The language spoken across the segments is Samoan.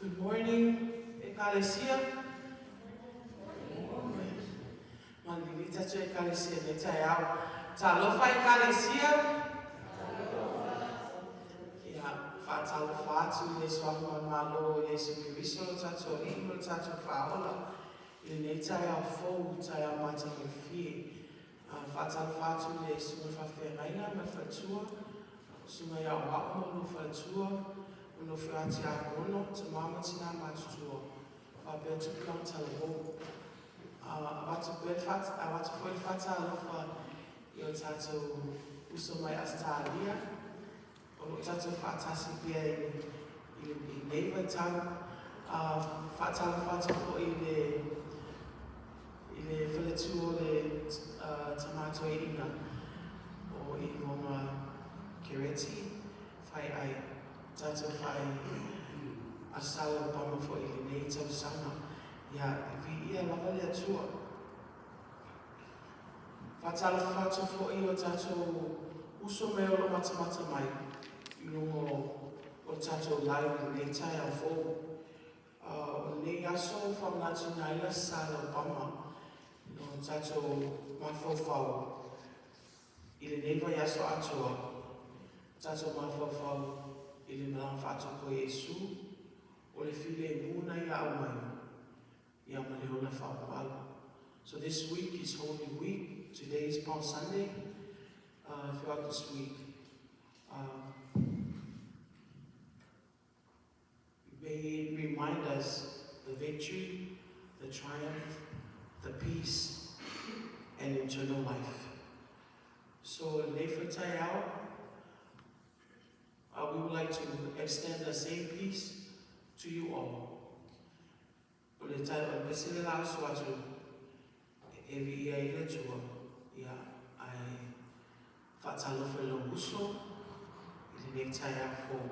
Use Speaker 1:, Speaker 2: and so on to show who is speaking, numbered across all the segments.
Speaker 1: Good morning, Ekalesia. Malili tatou Ekalesia nei taeao. Talofa Ekalesia. Ia, faatalofa atu i le Suafa o le Malo o Iesu Keriso lo tatou Alii ma lo tatou Faaola i lenei taeao fou, taeao matagofie. Faatalofa atu i le Susuga Faafeagaiga ma le Faletua, Susuga ia Aoao ma lou Faletua, o nofo ia Tiakono, Tama ma Tina matutua, faapea tupulaga talavou. Avatu pea le avatu foi le faatalofa i o tatou uso mai Ausetalia, o lo o tatou faatasi pea i lenei vaitau. Faatalofa atu foi i le i le faletua o le Tama Toeaina o Ivoga Kereti, Faiai, tatou fai Asala Obama foi i lenei tausaga. Ia, e viia lava le Atua. Faatalofa atu foi i o tatou uso me o lo o matamata mai i luga o le tatou live i lenei taeao fou. O lenei aso e faamanatuina ai le Aso Sa Alaobama o tatou mafaufau i lenei vaiaso atoa, tatou mafaufau i le malaga faatoko o Iesu, o le filemu na ia aumai ia ma le ola faavavau. So this week is Holy Week. Today is Palm Sunday. Throughout this week, may it remind us the victory, the triumph, the peace, and eternal life. So, lenei foi taeao, we would like to extend the same peace to you all. O le tae o le pese le la aso atu e viia ai le Atua, ia, ae faatalofa i lou uso i lenei taeao fou.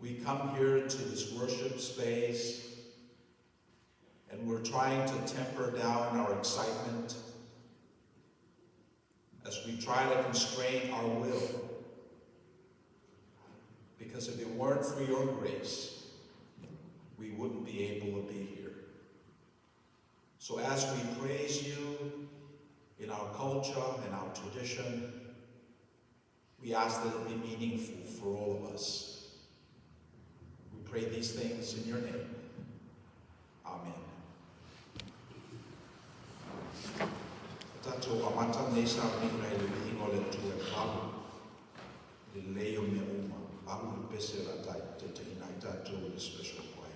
Speaker 2: We come here to this worship space and we're trying to temper down our excitement. as we try to constrain our will. Because if it weren't for your grace, we wouldn't be able to be here. So as we praise you in our culture and our tradition, we ask that it be meaningful for all of us. We pray these things in your name. Amen. Tatou amata nei sauniga i le viiga o le Atua e palu le lelei o mea uma, palu le pese o le a taitaiina ai tatou i le special choir.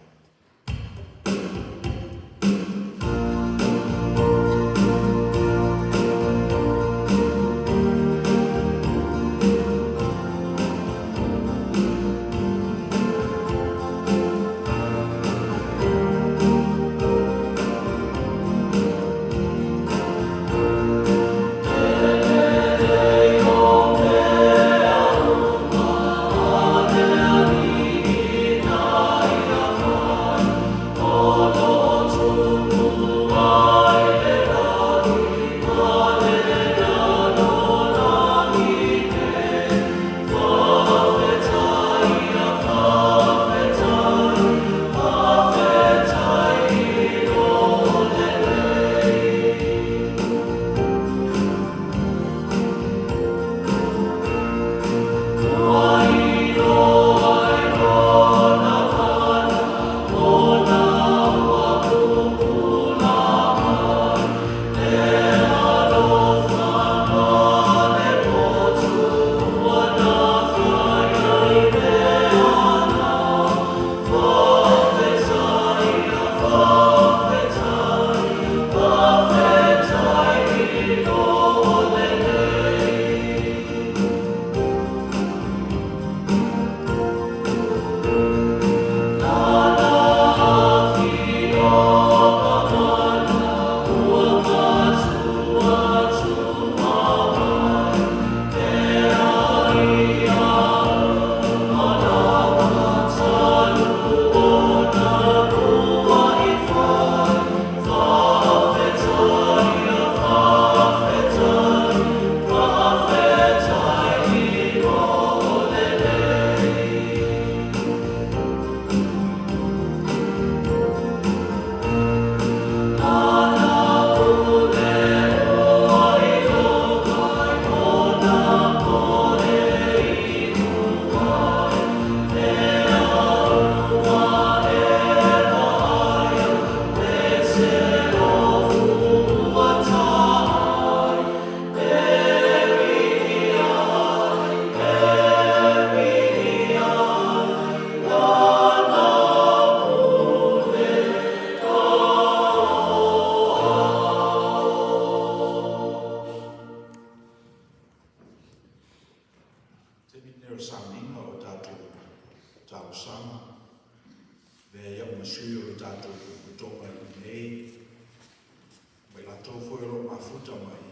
Speaker 2: Taimi lenei o le sauniga o tatou talosaga, avea ai au ma sui o le tatou potopotoga i inei, ma i latou foi o lo o mafuta mai,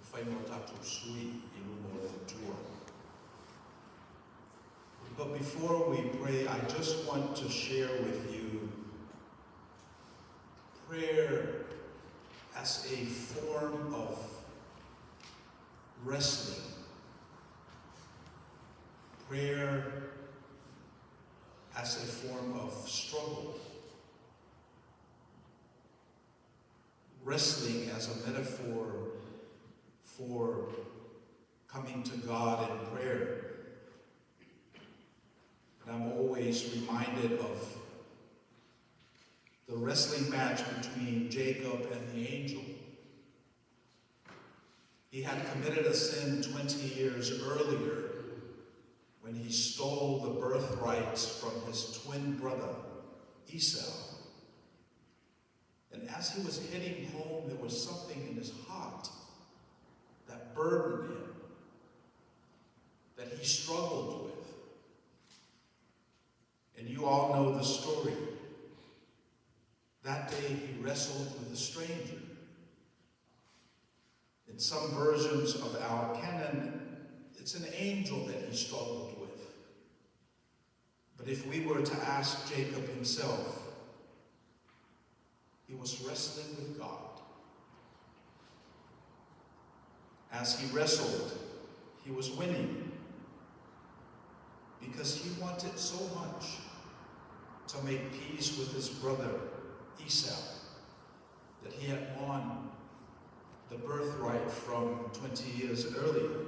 Speaker 2: e fai ma o tatou sui i luma o le Atua. But before we pray, I just want to share with you prayer as a form of wrestling. Prayer as a form of struggle. Wrestling as a metaphor for coming to God in prayer. And I'm always reminded of the wrestling match between Jacob and the angel. He had committed a sin 20 years earlier when he stole the birthrights from his twin brother, Esau. And as he was heading home, there was something in his heart that burdened him, that he struggled with. And you all know the story. That day he wrestled with a stranger. In some versions of our canon, it's an angel that he struggled with. But if we were to ask Jacob himself, he was wrestling with God. As he wrestled, he was winning because he wanted so much to make peace with his brother Esau that he had won the birthright from 20 years earlier.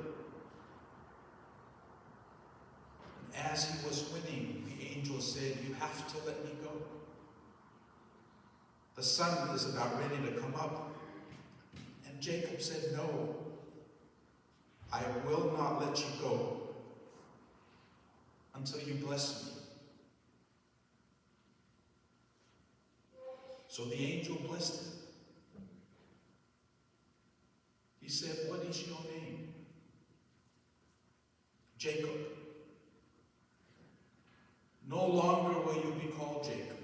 Speaker 2: And as he was winning, the angel said, You have to let me go. The sun is about ready to come up. And Jacob said, No, I will not let you go until you bless me. So the angel blessed him. He said, What is your name? Jacob. No longer will you be called Jacob,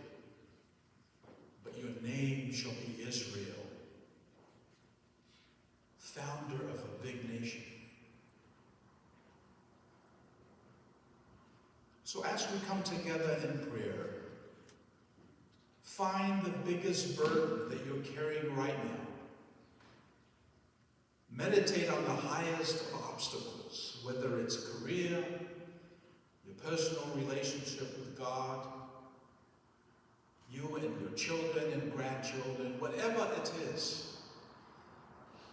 Speaker 2: but your name shall be Israel, founder of a big nation. So as we come together in prayer, find the biggest burden that you're carrying right now. Meditate on the highest of obstacles, whether it's career, your personal relationship with God, you and your children and grandchildren, whatever it is,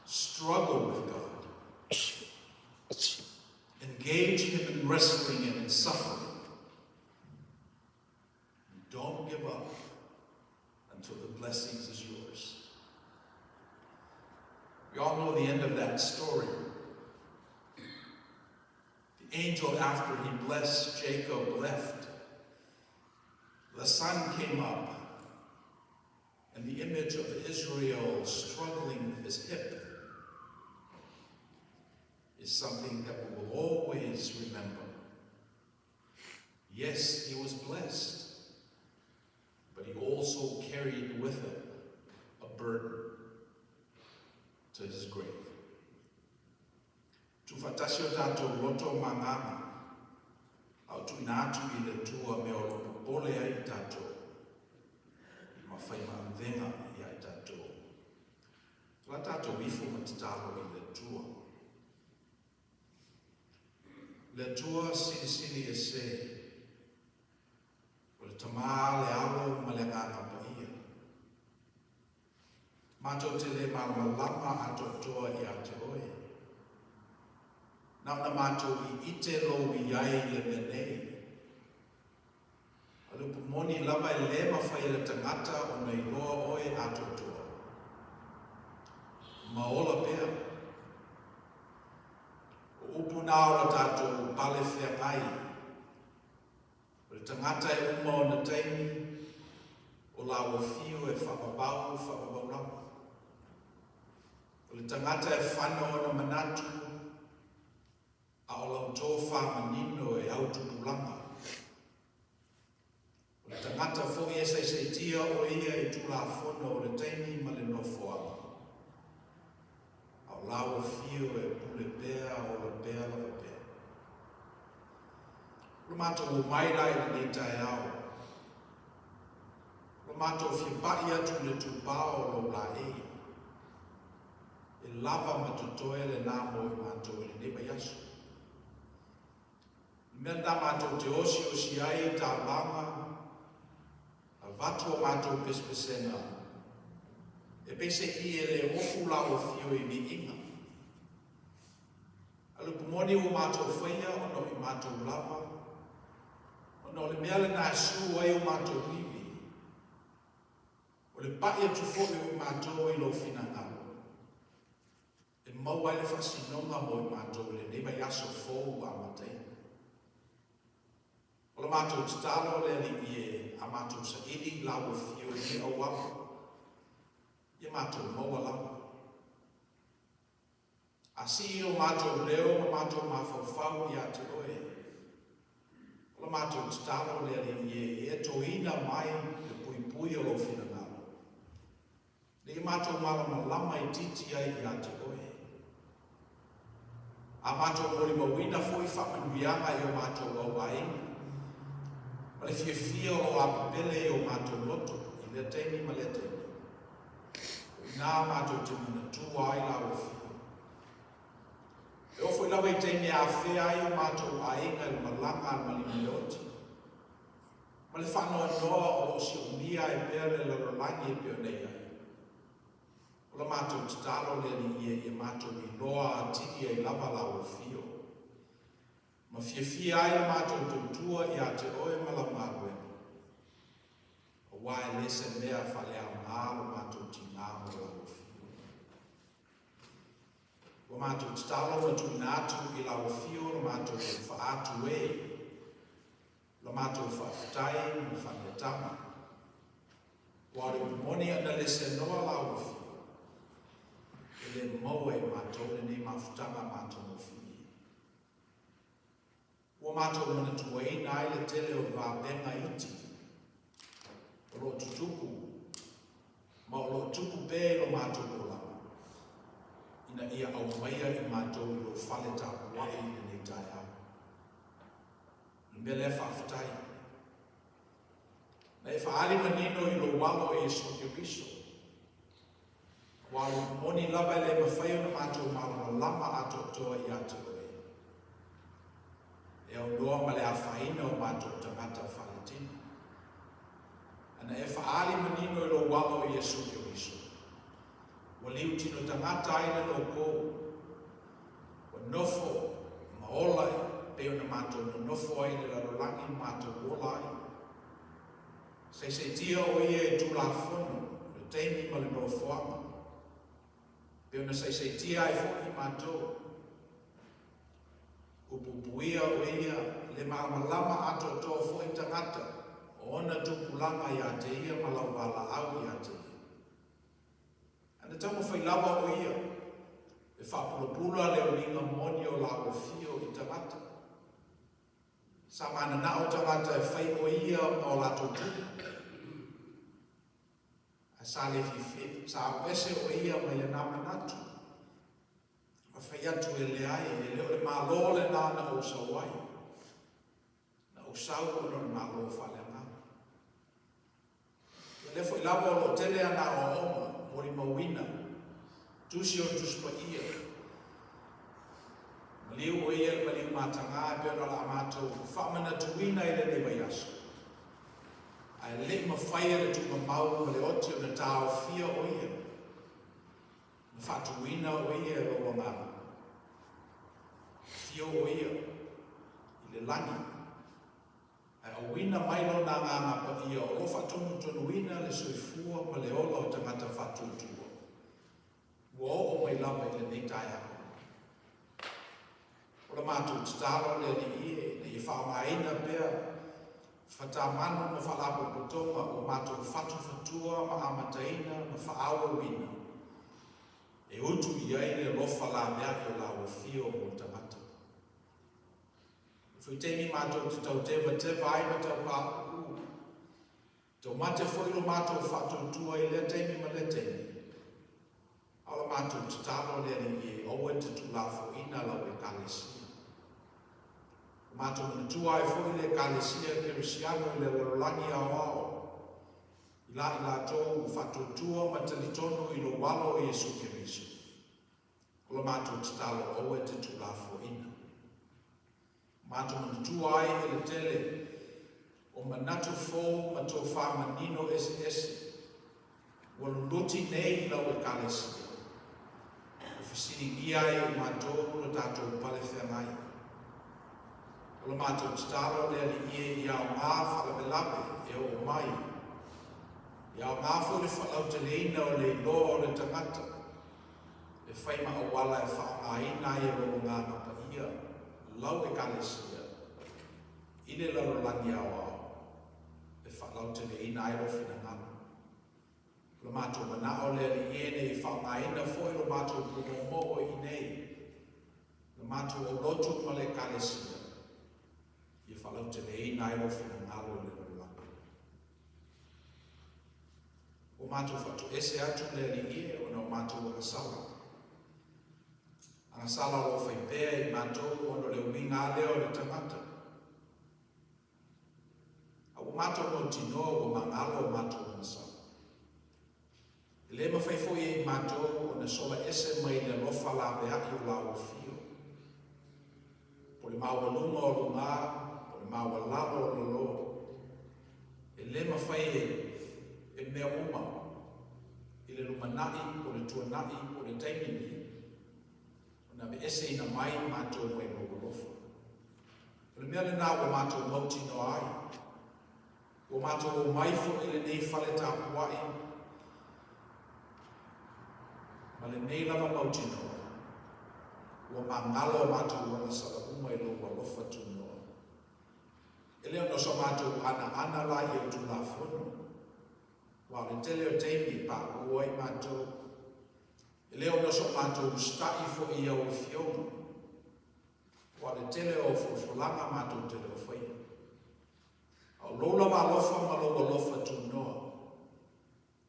Speaker 2: struggle with God. Engage Him in wrestling and in suffering. Don't give up until the blessings is yours. We all know the end of that story. The angel, after he blessed Jacob, left. The sun came up, and the image of Israel struggling with his hip is something that we will always remember. Yes, he was blessed, but he also carried with him a burden to his grave. Tuufaatasi o tatou loto ma agaga, a o tuuina atu i le Atua mea o lo o popole ai i tatou, ma fai ma avega ia i tatou. O la tatou ifo ma tatalo i le Atua. Le Atua Silisili Ese, o le Tama, le Alo ma le Agaga Paia. Matou te le malamalama atoatoa ia te oe. Na ona matou i ite lou i ai i le mea nei. A le upu moni lava e le mafai e le tagata ona iloa oe atoatoa. Ma ola pea. O upu na o la tatou pale feagai. O le tagata e uma ona taimi, o laua fiu e faavavau, faavavau lava. O le tagata e fana ona manatu, a o lau tofa manino e au tupulaga. O le tagata foi e saisaitia o ia i Tulafono o le taimi ma le nofoaga, a o laua fiu e pule pea, ola pea lava pea. O le matou omai la i lenei taeao, o le matou fia pa'i atu i le tupao o lou laei, e lava ma totoe lena mo i matou i lenei vaiaso. O le mea lena matou te osiosi ai i taulaga, avatu a matou pesepesega, e peise'i e le ofu laua fio i viiga. A le upu moni ua matou faia ona o i matou lava, ona o le mea lena e su ai o matou ivi, o le pa'i atu foi o i matou i lou finagalo, e maua ai le faasinoga mo i matou i lenei vaiaso fou ua amataina. O la matou tatalo le Alii e a matou saili i laua fio i nei auala, ia matou maua lava. A sii lo matou leo ma matou mafaufau ia te oe, o la matou tatalo le Alii e e toina mai le puipui o lou finagalo, ina ia matou malamalama itiiti ai ia te oe. A matou molimauina foi faamanuiaga i o matou auaiga, ma le fiafia o lo apepele i o matou loto i lea taimi ma lea taimi. O i ina matou te manatua ai lau afio. E oo foi lava i taimi e afea ai o matou aiga i le malaga a le maliu leoti, ma le faanoanoa o lo o siomia ai pea le lalolagi e pei ona i ai. O la matou tatalo le Alii e ia matou iloa atili ai lava lau afio. Ma fiafia ai la matou tautua ia te oe ma lau galuega. Aua e le se mea faaleaoga lo matou tiga mo lau afio. Ua matou tatalo ma tuuina atu i lau afio la matou faatu e, la matou faafetai ma le faaleataga. Aua o le upu moni ana le seanoa lau afio, e le maua e matou lenei mafutaga matagofie. Ua matou manatuaina ai le tele o vavega iti o lo o tutupu ma o lo o tupu pea i lo matou olaga, ina ia aumaia i matou i lou fale tapuai i lenei taeao. O le mea lea faafetai. Na e faaali manino i lou alo o Iesu Keriso. Aua o le upu moni lava e le mafai ona matou malamalama atoatoa ia te oe. E aunoa ma le afaina o matou tagata faaletino. Ana e faaali manino i lou alo o Iesu Keriso, ua liutino tagata ai le loko, ua nofo ma ola e pei ona matou nonofo ai i le lalolagi ma matou ola ai. Saisaitia o ia i Tulafono, le taimi ma le nofoaga, pei ona saisaitia ai foi matou. Upuupuia o ia le malamalama atoatoa foi tagata o ona tupulaga ia te ia ma lau valaau ia te ia. Ana taumafai lava o ia e faapulapula le uiga moni o lau afio i tagata. Sa mananao tagata e fai o ia ma o latou tupu. Ae sa le fiafia, sa auese o ia mai lena manatu. Ma fai atu e leai, e le o le Malo lena na ou sau ai. Na ou sau ona o le Malo faaleagaga. Ia lea foi lava o lo o tele ana aoaoga, molimauina, tusi o le Tusi Paia. Maliu o ia le maliu matagā e pei ona o le a matou faamanatuina i lenei vaiaso. Ae le i mafaia le tuugamau ma le oti ona taofia o ia, na faatuina o ia e lou agaga. Afio o ia i le lagi. Ae auina mai Lona Agaga Paia o lo o faatonutonuina le soifua ma le ola o tagata faatuatua, ua oo mai lava i lenei taeao. O la matou tatalo le Alii e, ina ia faaaogaina pea fatamanu ma faalapotopotoga ua matou fatufatua ma amataina ma faaauauina, e utu i ai le alofa laveai o lau afio mo le tagata. E foi taimi matou te tau tevateva ai ma tau paʻuʻu. Tau mate foi lo matou faatuatua i lea taimi ma lea taimi. A o la matou tatalo le Alii e aua e te tuulafoaina lau Ekalesia. Ua matou manatua ai foi le Ekalesia Kerisiano i le lalolagi aoao, i la i latou ua faatuatua ma talitonu i lou Alo o Iesu Keriso. O la matou tatalo aua e te tuulafoaina. Matou manatua ai e le tele o manatu fou ma tofā manino eseese ua luluti nei i lau Ekalesia, ua fesiligia ai e matou lo tatou pale feagai. O la matou tatalo le Alii e i aoga faalavelave e oo mai, i aoga foi le faalauteleina o le iloa o le tagata, e fai ma auala e faaaogaina ai e lou Agaga Paia lau Ekalesia i le lalolagi aoao e faalauteleina ai lou finagalo. O le matou manao le Alii e ne i faaaogaina foi lo matou pumoomoo i inei, le matou aulotu ma le Ekalesia, ia faalauteleina ai lou finagalo i le lalolagi. Ua matou faatoese atu le Alii e ona o matou agasala. Agasala o lo o fai pea i matou ona o le uiga lava lea o le tagata. A ua matou mautinoa ua magalo o matou agasala. E le mafai foi e i matou ona sola ese mai le alofa laveai o lau afio. Po le maualuga o lugā, po le maualalo o lalō. E lē mafai e, e mea uma i le lumanai po le tuanai po le taimi nei ona aveeseina mai matou mai lou alofa. O le mea lenā ua matou mautinoa ai, ua matou omai foi i lenei fale tapuai ma lenei lava mautinoa, ua magalo a matou agasala uma i lou alofa tunoa. E le ona o so matou anaana la i au Tulafono, aua o le tele o taimi e pauu ai matou. E le ona o so matou usitai foi i au afioga, aua o le tele o au folafolaga matou te le o faia. A o lou lava alofa ma lou alofa tunoa,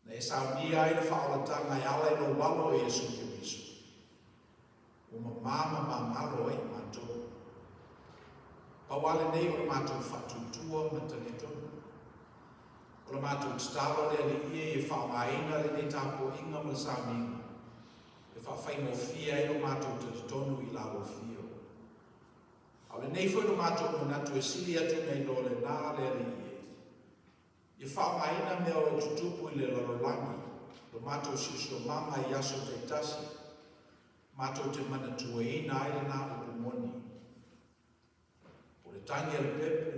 Speaker 2: na e saunia ai le faaolataga e ala i lou Alo o Iesu Keriso, ua mamā ma magalo ai matou. Pau lava lenei o le matou faatuatua ma talitonu. O le matou tatalo le Alii e ia faaaogaina lenei tapuaiga ma le sauniga e faafaigofie ai lo matou talitonu i lau afio. A o lenei foi lo matou manatu e sili atu nai lo lenā le Alii e. Ia faaaogaina mea o lo o tutupu i le lalolagi, lo matou siosiomaga i aso taitasi, matou te manatuaina ai lenā upu moni. Po o le tagi a le pepe,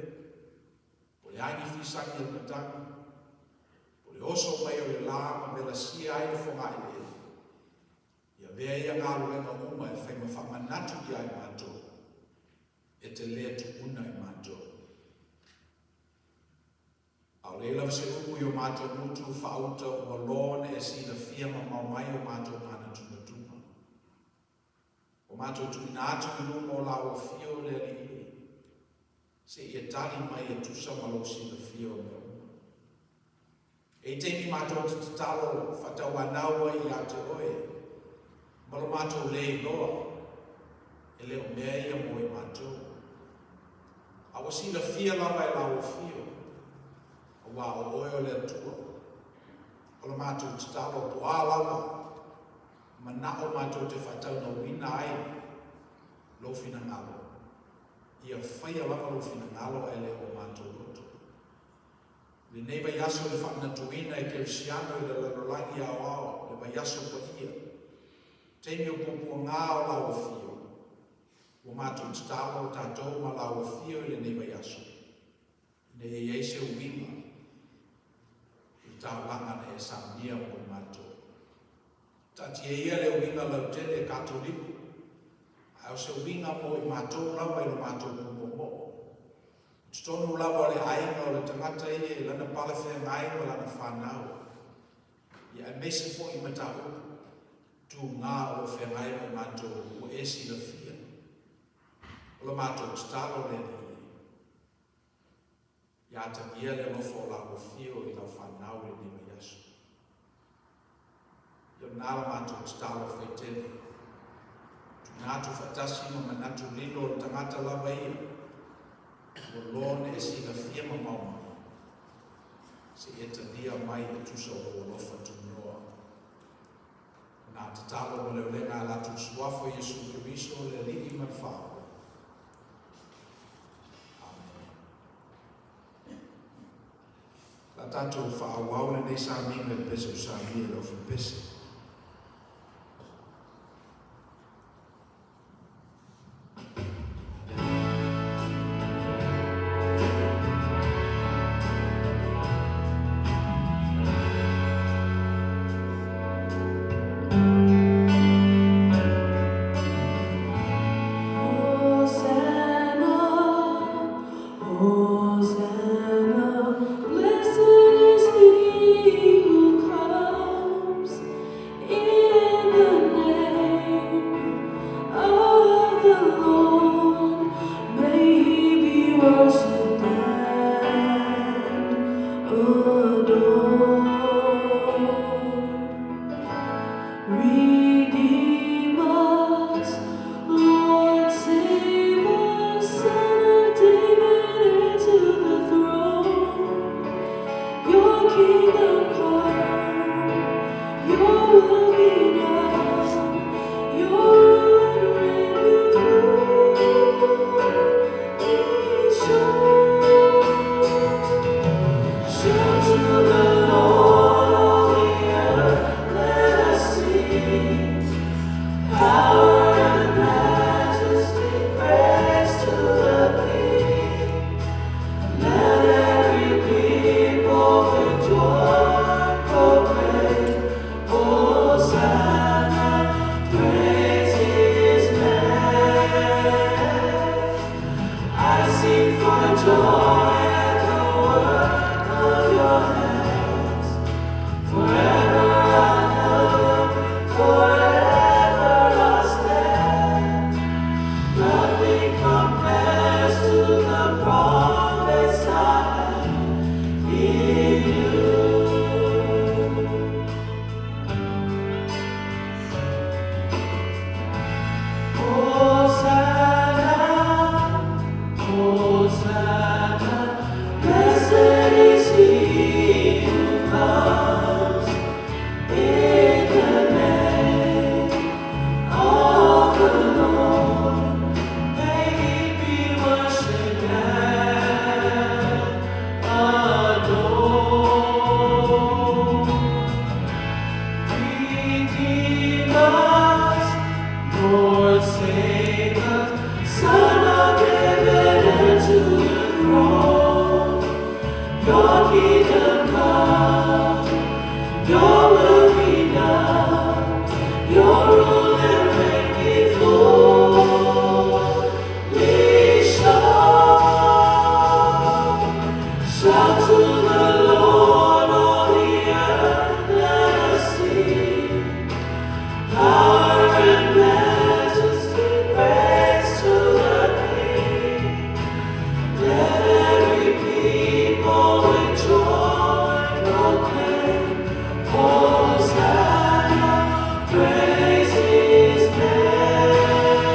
Speaker 2: po o le agi fisagi a le matagi, po o le oso mai o le lā ma velasia ai le fogaeleele, ia avea ia galuega uma e fai ma faamanatu iā i matou, e te lē tuuna i matou. A o leai lava se upu i o matou gutu faauta ua lō ona e silafia mamao mai o matou manatunatuga. Ua matou tuuina atu i luma o lau afio le Alii e, seia tali mai e tusa ma lou silafia o mea uma. E i taimi matou te tatalo faatauanau ai ia te oe, ma lo matou lē iloa, e le o mea ia mo i matou. A ua silafia lava e lau afio, auā o oe o le Atua. O la matou tatalo, po o a lava manao matou te faataunauina ai lou finagalo, ia faia lava lou finagalo ae le o matou loto. I lenei vaiaso i le faamanatuina e Kerisiano i le lalolagi aoao le vaiaso paia, taimi o puapuagā o lau afio, ua matou tatalo tatou ma lau afio i lenei vaiaso, ina ia i ai se uiga i le taulaga na e saunia mo i matou. Taatia ia le uiga lautele Katoliko, ae o se uiga mo i matou lava i lo matou pumoomoo. I totonu lava o le aiga o le tagata ia i lana palafeagai ma lana fanau, ia aemaise foi mataupu tugā o lo o feagai ma i matou ua e silafia. O la matou tatalo le Alii e. Ia atagia le alofa o lau afio i lau fanau i lenei vaiaso. Ia o lena la matou tatalo faitele. Tuuina atu faatasi ma manatu lilo o le tagata lava ia, ua loa ona e silafia mamao mai, seia talia mai e tusa o lou alofa tunoa. O nā tatalo ma le olega a latou Suafa Iesu Keriso le Alii ma le Faaola. Amene. La tatou faaauau lenei sauniga i le pese o saunia i le ofi pese.
Speaker 3: Hosanna, Hosanna, blessed is he who comes in the name of the Lord. May he be worshipped and adored. Redeem us, Lord, save us, Son of David, answer for joy at the work of your hands. Forever I love, forever I stand. Nothing compares to the promise I have in you. Hosanna, Hosanna, blessed is he who comes in the name of the Lord. May he be worshipped and adored. Redeem us, Lord, save us, Son of David, heir to the throne. Your kingdom come, your will be done, your rule and reign be fully shown. Shout to the Lord, all the earth, let us sing. Power and majesty, praise to the King. Let every people with joy proclaim, Hosanna, praise His name.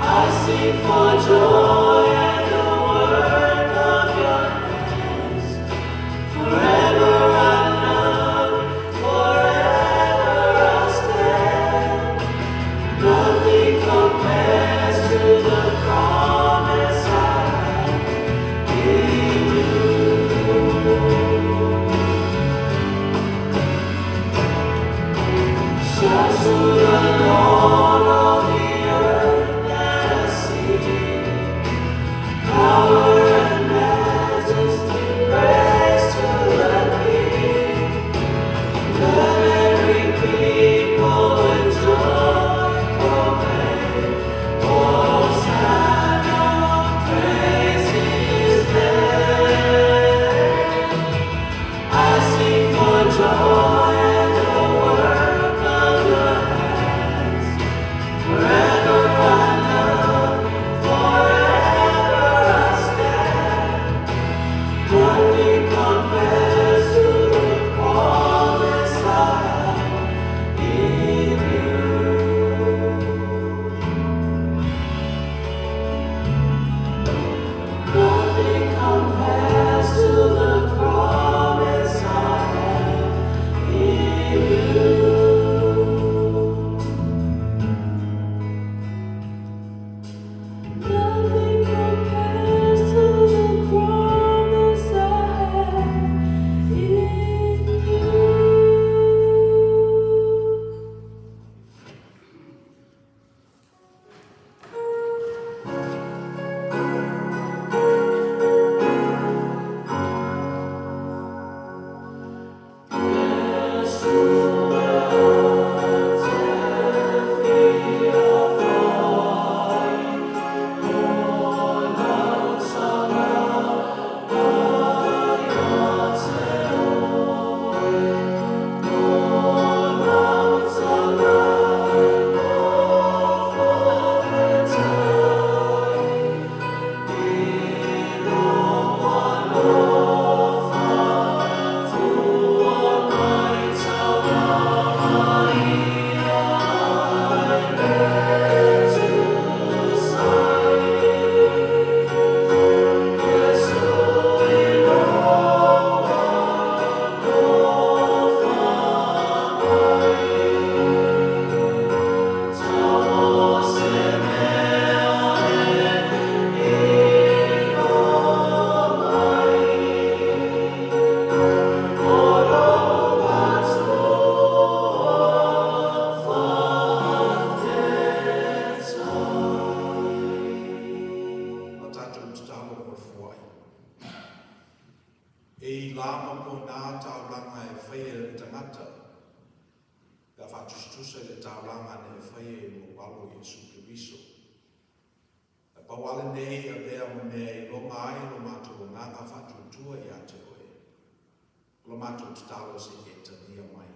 Speaker 3: I sing for joy at the work of your hands. Forever I love, forever I stand. Nothing compares to the promise I have in you. Shout to the Lord, all the earth, let us sing. Power and majesty, praise to the King. Let every people with joy proclaim, Hosanna, praise His name. I sing for joy at the work of your hands. Forever I love, forever I stand. Nothing compares to the promise I have in you. Nothing compares to the promise I have in you. Nothing compares to the promise I have in you.
Speaker 2: Na tatou tatalo mo le foai. E i lama po nā taulaga e faia e le tagata, pe a faatusatusa i le taulaga na e faia e lou Alo Iesu Keriso. Pau lava lenei e avea ma mea e iloga ai lo matou agaga faatuatua ia te oe. O la matou tatalo se i e talia mai.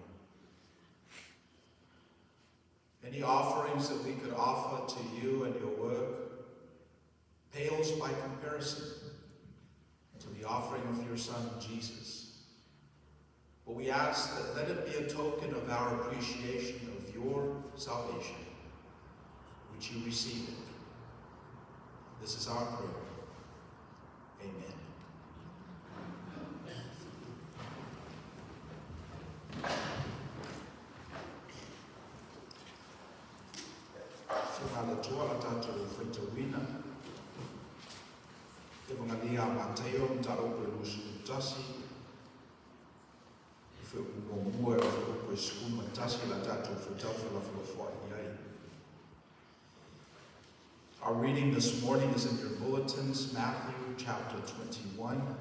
Speaker 2: Any offerings that we could offer to you and your work pales by comparison to the offering of your Son, Jesus. But we ask that let it be a token of our appreciation of your salvation, which you receive it. This is our prayer. Amen. Afioga i le Atua la tatou faitauina. Evangalia a Mataio, mataupu e 21, le fuaiupu muamua e oo i le fuaiupu e 11 la tatou faitau felafolafoai i ai. Our reading this morning is in your bulletins, Matthew chapter 21.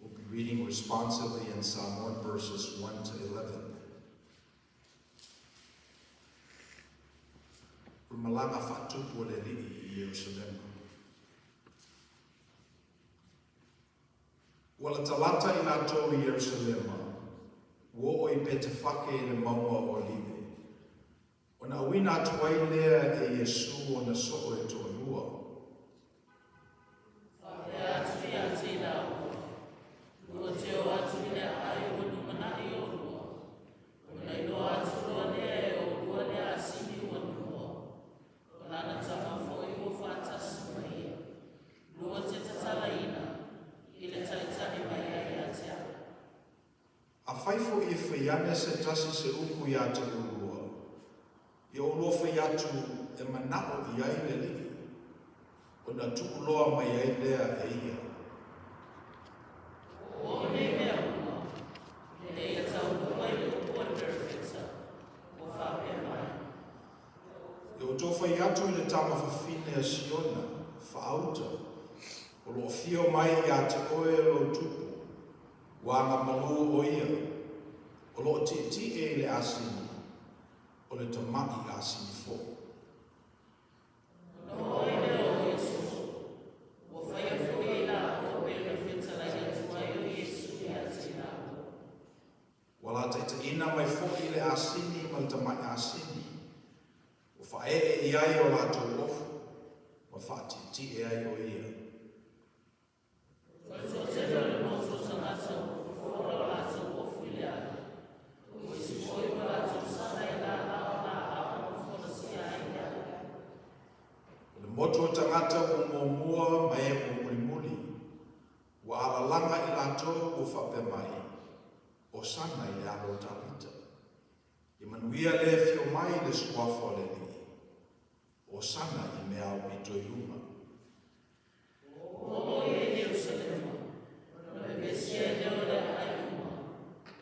Speaker 2: We'll be reading responsively in Samoan verses 1 to 11. O le malaga faatupu a le Alii i Ierusalema. Ua latalata i latou i Ierusalema, ua oo i Petefake i le mauga o Olive, ona auina atu ai lea e Iesu ona soo e toalua.
Speaker 3: Faapea atu ia te i laua, Lua te o atu i le aai ua lumanai oulua, ona iloa atu loa lea e oulua le asini ua nofoa, o lana tama foi ua faatasi ma ia. Lua te tatalaina i le taitai mai ai ia te au.
Speaker 2: Afai foi e fai ane se tasi se upu ia te oulua, ia oulua fai atu e manao i ai le Alii, ona tuu loa mai ai lea e ia.
Speaker 3: Ua oo nei mea uma, ina ia taunuu ai le upu a le Perofeta, ua faapea mai.
Speaker 2: Ia outou fai atu i le tama fafine a Siona, Faauta, o lo o afio mai ia te oe lou Tupu, ua agamalu o ia, o lo o tietie i le asini, o le tama'i asini foi.
Speaker 3: Ona oo ai lea o Iesu, ua faia foi e i laua pei ona fetalai atu ai o Iesu ia te i laua.
Speaker 2: Ua lataitaʻina mai foi le asini ma le tama'i asini, ua faaee i ai o latou ofu, ma faatietie ai o ia.
Speaker 3: O le toatele o le motu o tagata ua fofola o latou ofu i le ala, o isi foi ua latou saga i lala o laau ma folasia ai le ala.
Speaker 2: O le motu o tagata ua muamua ma e ua mulimuli, ua alalaga i latou ua faapea mai, Hosana i le alo o Tavita. Ia manuia le afio mai i le suafa o le Alii. Hosana i mea aupito i luga.
Speaker 3: Ua oo ia i Ierusalema, ona pepesi ai lea o le aai uma,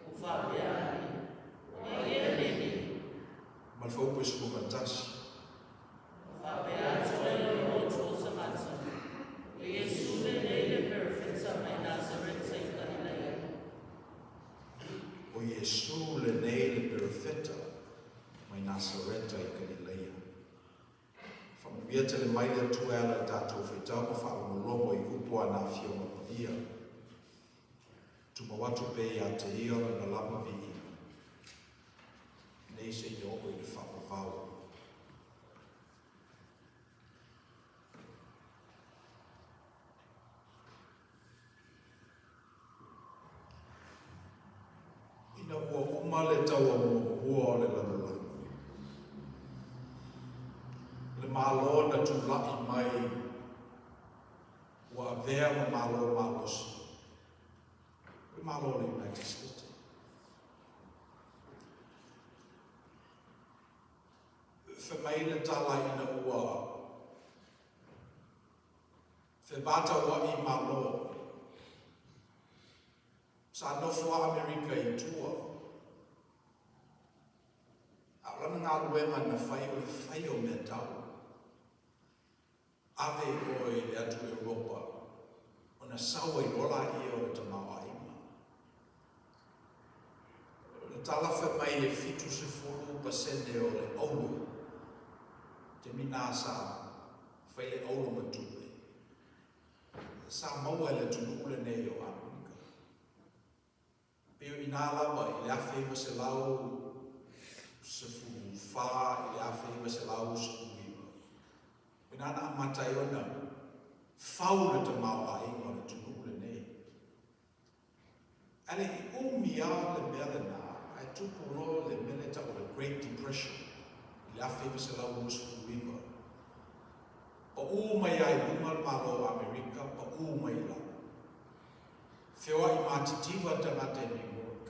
Speaker 3: ua faapea ane, O ai ea lenei?
Speaker 2: Ma le fuaiupu e 11.
Speaker 3: Ona faapea atu ai o le motu o tagata, O Iesu lenei le Perofeta mai Nasareta i Kalilaia.
Speaker 2: O Iesu lenei le Perofeta mai Nasareta i Kalilaia. Faamanuia tele mai le Atua e ala i le tatou faitau ma faalogologo i upu a ana Afioga Paia. Tumau atu pea ia te Ia Lona lava viiga, nei seia oo i le faavavau. Ina ua uma le taua muamua o le lalolagi, le Malo na tulai mai ua avea ma Malo malosi, o le Malo o le United States. Fai mai le tala ina ua fevataua'i Malo, Sa nofo a Amerika i tua, a o lana galuega na fai o le fai o meatau. Ave i oe i le atu Europa ona sau ai loa laia o le tamaoaiga. O le tala fai mai e 70% o le auro. Taimi na sa fai le auro ma tupe. Sa maua e le atunuu lenei o Amerika. Pei o i ina lava i le 1914 i le 1919, o i ina na amata ai ona fau le tamaoaiga o le atunuu lenei. Ae le i umi lava le mea lena, ae tupu loa le mea lea e tau o le Great Depression i le 1929. Pau mai lava i luga le Malo o Amerika, pau mai i lalo. Feoai matitiva tagata i New York.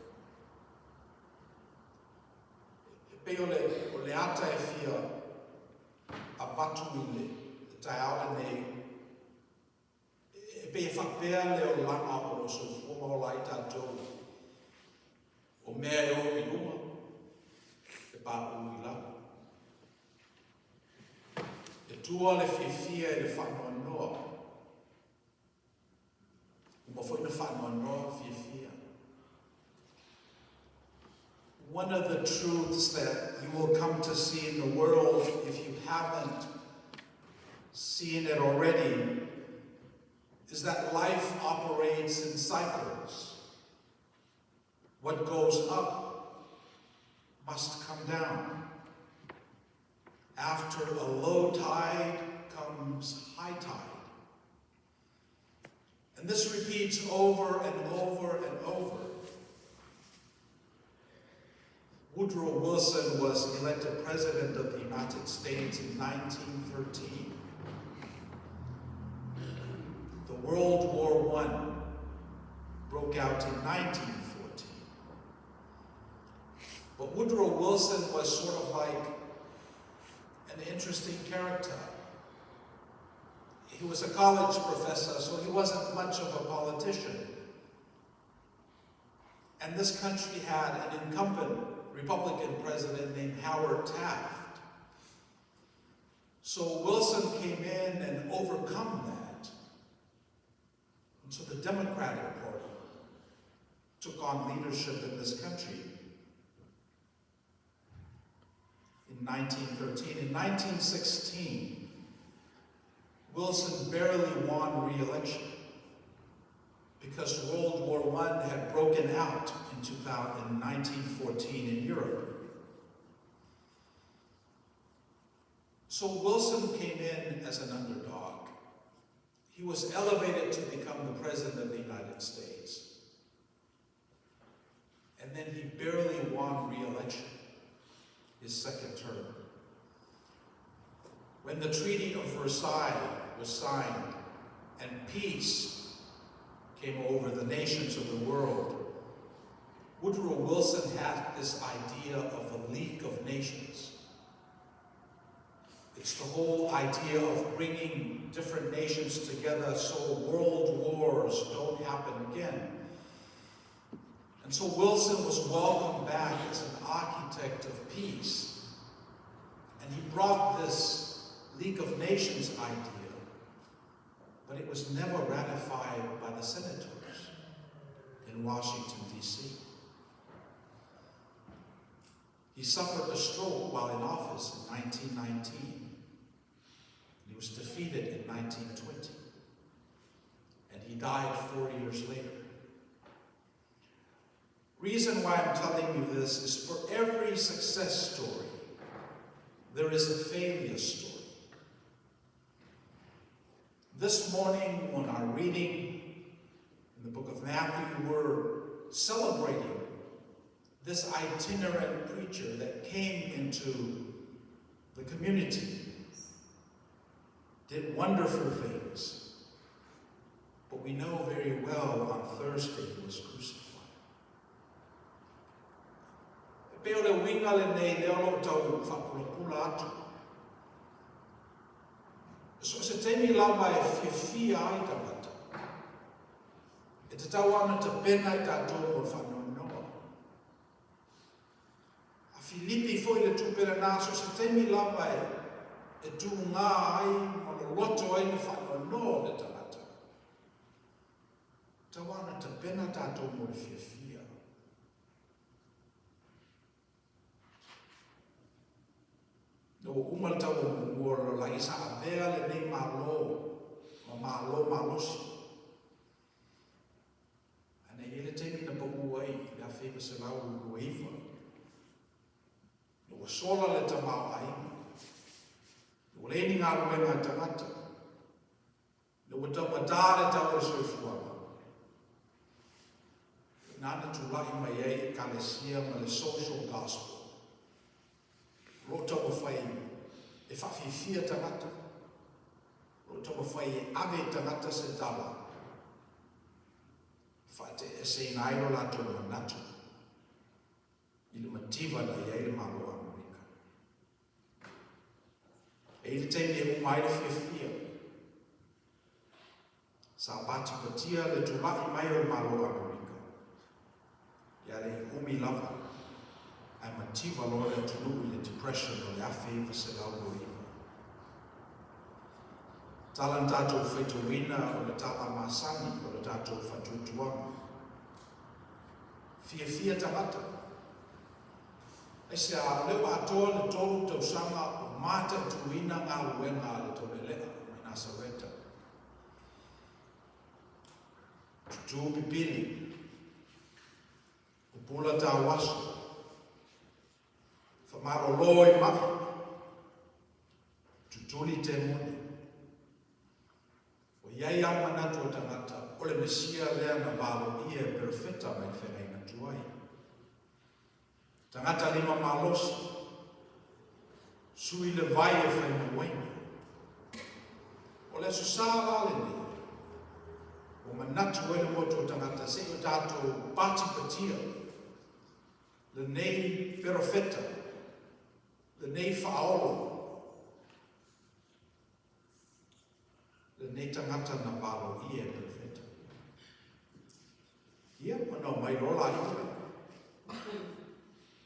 Speaker 2: E pei o le, o le ata e fia avatu i le taeao lenei, E pei e faapea le olaga o lo o soifua ma ola ai tatou, o mea e oo i luga, e paʻu i lalo. E tua le fiafia i le faanoanoa. Uma foi na faanoanoa fiafia.
Speaker 1: One of the truths that you will come to see in the world if you haven't seen it already is that life operates in cycles. What goes up must come down. After a low tide comes high tide. And this repeats over and over and over. Woodrow Wilson was elected President of the United States in 1913. The World War I broke out in 1914. But Woodrow Wilson was sort of like an interesting character. He was a college professor, so he wasn't much of a politician. And this country had an incumbent Republican president named Howard Taft. So Wilson came in and overcome that. And so the Democratic Party took on leadership in this country in 1913. In 1916, Wilson barely won re-election because World War I had broken out in 1914 in Europe. So Wilson came in as an underdog. He was elevated to become the president of the United States. And then he barely won re-election, his second term. When the Treaty of Versailles was signed and peace came over the nations of the world, Woodrow Wilson had this idea of a League of Nations. It's the whole idea of bringing different nations together so world wars don't happen again. And so Wilson was welcomed back as an architect of peace. And he brought this League of Nations idea, but it was never ratified by the senators in Washington, D.C. He suffered a stroke while in office in 1919. He was defeated in 1920. And he died 4 years later. Reason why I'm telling you this is for every success story, there is a failure story. This morning, on our reading in the book of Matthew, we're celebrating this itinerant preacher that came into the community, did wonderful things. But we know very well on Thursday he was crucified. E pei o le uiga lenei lea o loo tau faapulapula atu. So se taimi lava e fiafia ai tagata. E tatau ona tapena i tatou mo le faanoanoa. A Filipi foi le tupe lena so se taimi lava e e tugā ai ma loloto ai le faanoanoa o le tagata. Tatau ona tapena tatou mo le fiafia.
Speaker 2: Ina ua uma le taua muamua o le lalolagi, sa avea lenei Malo ma Malo malosi. Ae na i ai le taimi na pau ai i le 1929, ina ua sola le tamaoaiga, ina ua leai ni galuega a tagata, ina ua taugata le tau o le soifuaga, o i ina na tulai mai ai Ekalesia ma le Social Gospel. O lo o taumafai e faafiafia tagata, o lo o taumafai e ave i tagata se tala e faateeseina ai lo latou manatu i le mativa na i ai le Malo o Amerika. E i ai le taimi e uma ai le fiafia. Sa patipatia le tulai mai o le Malo o Amerika. Ia le i umi lava, ae mativa loa le atunuu i le Depression o le 1929. Tala na tatou faitauina o le tala masani o le tatou faatuatuaga. Fiafia tagata. Aisea, o lea ua atoa le 3 tausaga o mataituina galuega a le Taulealea mai Nasareta. Tutū pipili, pupula tauaso, whamalolo i mai, tutuli te moni. O iai a manatu o tagata, o le Mesia lea na valoia e perofeta mai le feagaiga tuai. Tagata lima malosi, sui le vai e fai ma uaina. O le Aso Sa la lenei, ua manatu ai le motu o tagata se i o tatou patipatia lenei perofeta, lenei faaola, lenei tagata na valoia e perofeta. Ia, ona omai loa laia,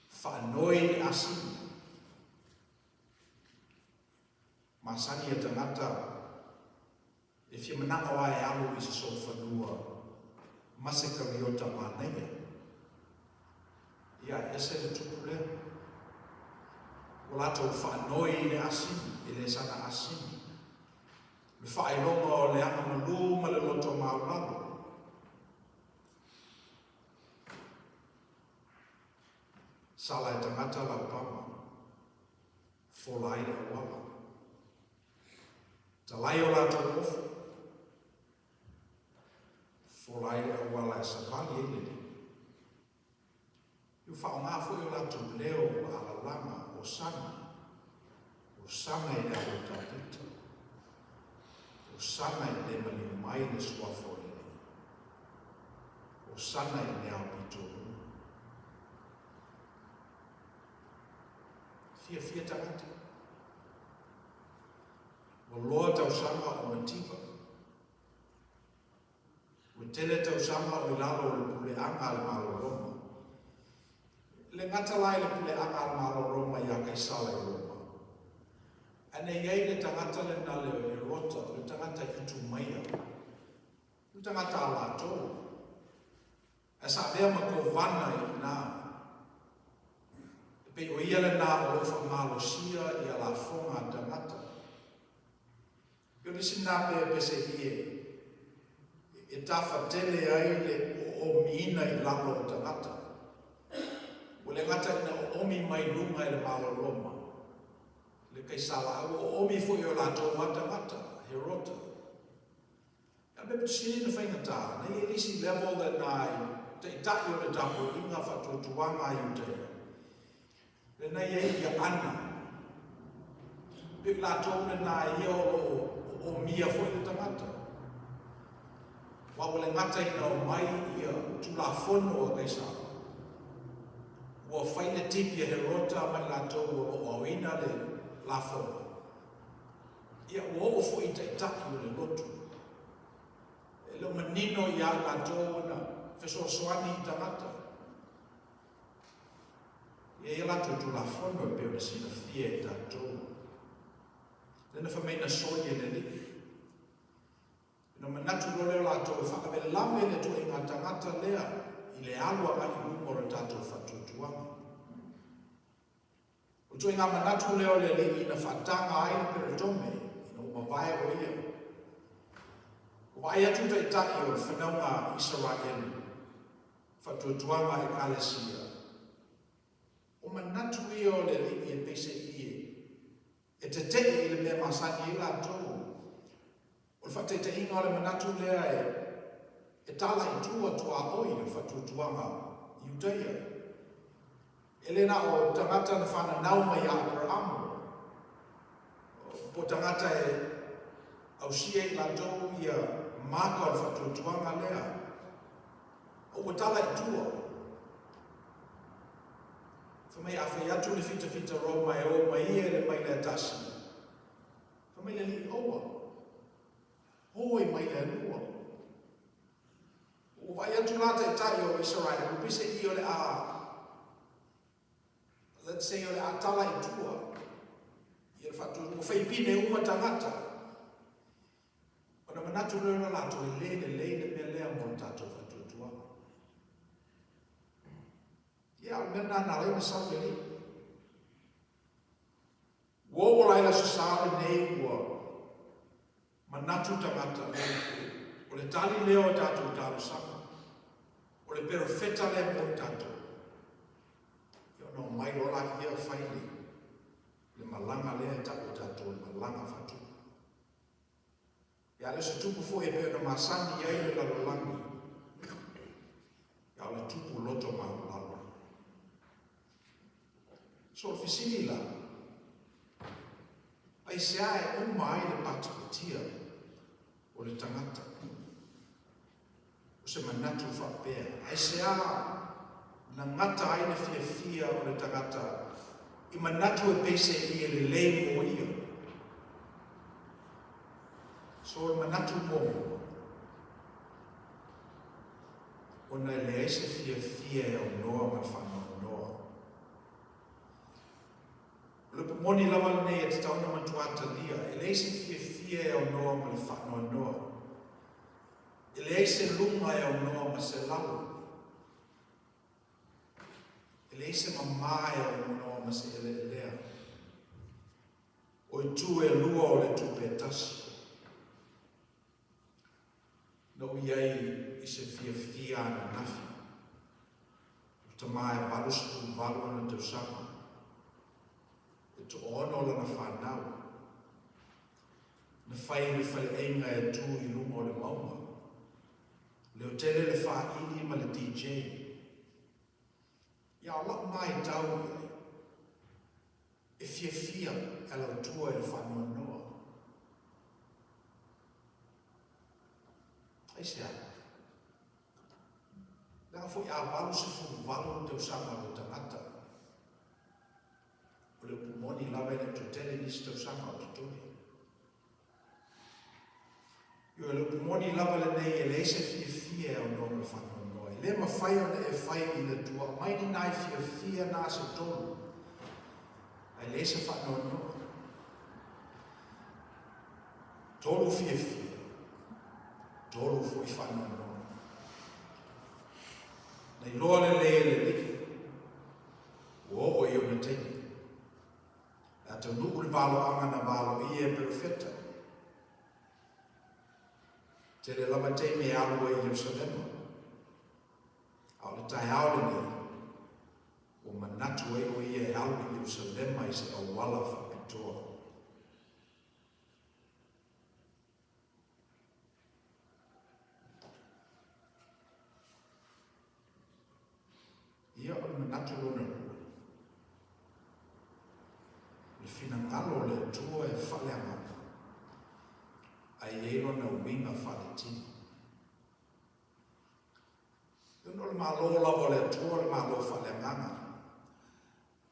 Speaker 2: faanoi le asini. Masani e tagata e fia manao lava e alu i se solofanua ma se kariota manaia. Ia, e ese le tupu lea. Ua latou faanoi i le asini, e le saga asini. Le faailoga o le agamalu ma le loto maualalo. Sala e tagata laupama, fola ai le auala. Talai o latou ofu, fola ai le auala e savali ai le lima. Ua faaaoga foi o latou leo ma alalaga, Hosana, Hosana i le alo o Tavita, Hosana i le maliu mai le suafa o le Alii, Hosana i le ao pitolua. Fiafia tagata. Ua loa tausaga o mativa. Ua tele tausaga o i lalo o le puleaga a le Malo o Roma. E le gata la i le puleaga a le Malo o Roma iā Kaisara i Roma, ae na i ai le tagata lena le Herota, o le tagata Itumaia, o le tagata a latou, ae sa avea ma kovana i ina. E pei o ia lena o lo o faamalosia ia lafoga a tagata. E pei o nisi na pe pese i e e tafatele ai le oomiina i lalo o tagata. Ua le gata ina oomi mai luga e le Malo Roma, le Kaisala, ae ua oomi foi e o latou a tagata, Herota. Ia me pito na faigata, na i ai le isi level lena i taitai o le tapuaiga faatuatuaga a Iudaia. Lena i ai ia Ana. Pei o latou lena ia o lo o omia foi le tagata. Aua ua le gata ina omai ia Tulafono a Kaisara, ua fai le tipi a Herota ma i latou o lo o aoina le lafoga. Ia ua oo foi i taitai o le lotu. E le o manino ia i latou ona fesoasoani i tagata. E i ai a latou Tulafono e pei ona silafia e tatou. Lea na fai mai na soli e le Alii. Ona manatu loa lea o latou e faalavelave le ituaiga tagata lea i le alu agai i luma o le tatou faatuatuaga. O ituaiga manatu lea o le Alii na faataga ai le peretome ina ua mavae o ia. Ua vaai atu taitai o le fanauga Isaraelu, faatuatuaga Ekalesia, o manatu ia o le Alii e peiseai e e teteʻe i le mea masani ai latou. O le faataitaiga o le manatu lea e e tala i tua tuaoi o le faatuatuaga Iudaia. E le na o tagata na fananau mai ia Aperamo, po o tagata e ausia i latou ia maka o le faatuatuaga lea, a ua tala i tua. Fai mai a fai atu le fitafita Roma e o mai ia i le maila e tasi, fai mai le alii, Aua, o i maila e lua. Ua vaai atu la taitai o Isaraelu, ua peiseai o le a, let's say o le a tala i tua, ia le faatu, ua faipine uma tagata. Ona manatu lea o le latou e le lelei le mea lea mo le tatou faatuatuaga. Ia, o le mea lena na ala ai ona sau le alii. Ua oo la i le Aso Sa lenei ua manatu tagata, o le tali lea o tatou talosaga, o le perofeta lea mo i tatou. Ia ona omai loa laia fai le, le malaga lea e tau e tatou le malaga faatupu. Ia a le o se tupu foi e pei ona masani ai le lalolagi, a o le tupu loto maualalo. So o le fesili la, aisea e uma ai le patipatia o le tagata? O se manatu faapea, aisea na gata ai le fiafia o le tagata i manatu e peiseai e lelei mo ia? So o le manatu muamua, ona e leai se fiafia e aunoa ma le faanoanoa. O le upu moni lava lenei e tatau ona matua talia, e leai se fiafia e aunoa ma le faanoanoa. E leai se luga e aunoa ma se lalo. E leai se mamā e aunoa ma se eleelea. O itu e lua o le tupe e tasi. Na ou i ai i se fiafia ananafi. O le tama e 88 ona tausaga. E toaono lana fanau. Na fai le faleaiga e tu i luga o le mauga. Leotele le faaili ma le DJ. Ia o lau maitau i ai, e fiafia e ala i tua i le faanoanoa. Aisea? Leaga foi a 88 tausaga o le tagata, o le upu moni lava e le o toe tele nisi tausaga o totoe. Ioe, o le upu moni lava lenei e leai se fiafia e aunoa ma le faanoanoa. E le mafai ona e fai i le Atua, aumai ni nai fiafia na se tolu, ae leai se faanoanoa. Tolu fiafia, tolu foi faanoanoa. Na iloa lelei e le Alii, ua oo i ona taimi. Le a taunuu le valoaga na valoia e perofeta. Tele lava taimi e alu ai i Ierusalema. A o le taeao lenei, ua manatu ai o ia e alu i Ierusalema i se auala faapitoa. Ia, o le manatu lona lua, o le finagalo o le Atua e faaleagaga, ae i ai lona uiga faaletino. Ona o le Malo lava o le Atua o le Malo faaleagaga.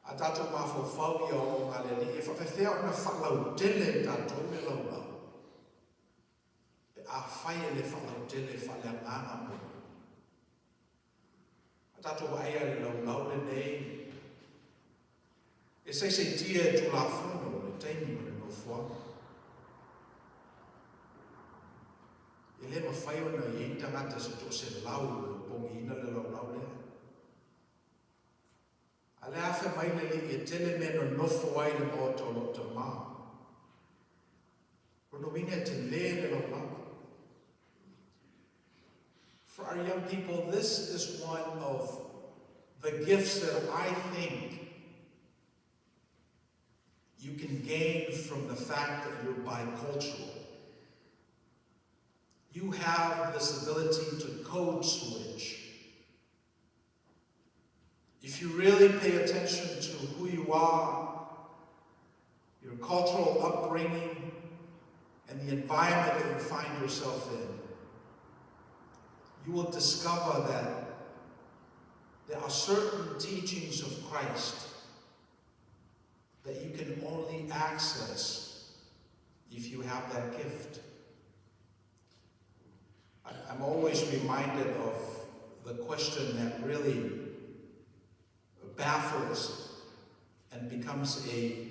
Speaker 2: A tatou mafaufau i aoaoga a le Alii, e faapefea ona faalautele e tatou le laulau, pe afai e le faalautele faaleagaga muamua. A tatou vaaia i le laulau lenei, e saisaitia e Tulafono le taimi ma le nofoaga. E le mafai ona i ai ni tagata se toaselau e opogiina le laulau lea. A o le a fai fai mai le Alii e tele mea e nonofo ai i le maota o lou Tama. O lona uiga e telē le lalolagi. For our young people, this is one of the gifts that I think you can gain from the fact that you're bicultural. You have this ability to code switch. If you really pay attention to who you are, your cultural upbringing, and the environment that you find yourself in, you will discover that there are certain teachings of Christ that you can only access if you have that gift. I'm always reminded of the question that really baffles and becomes a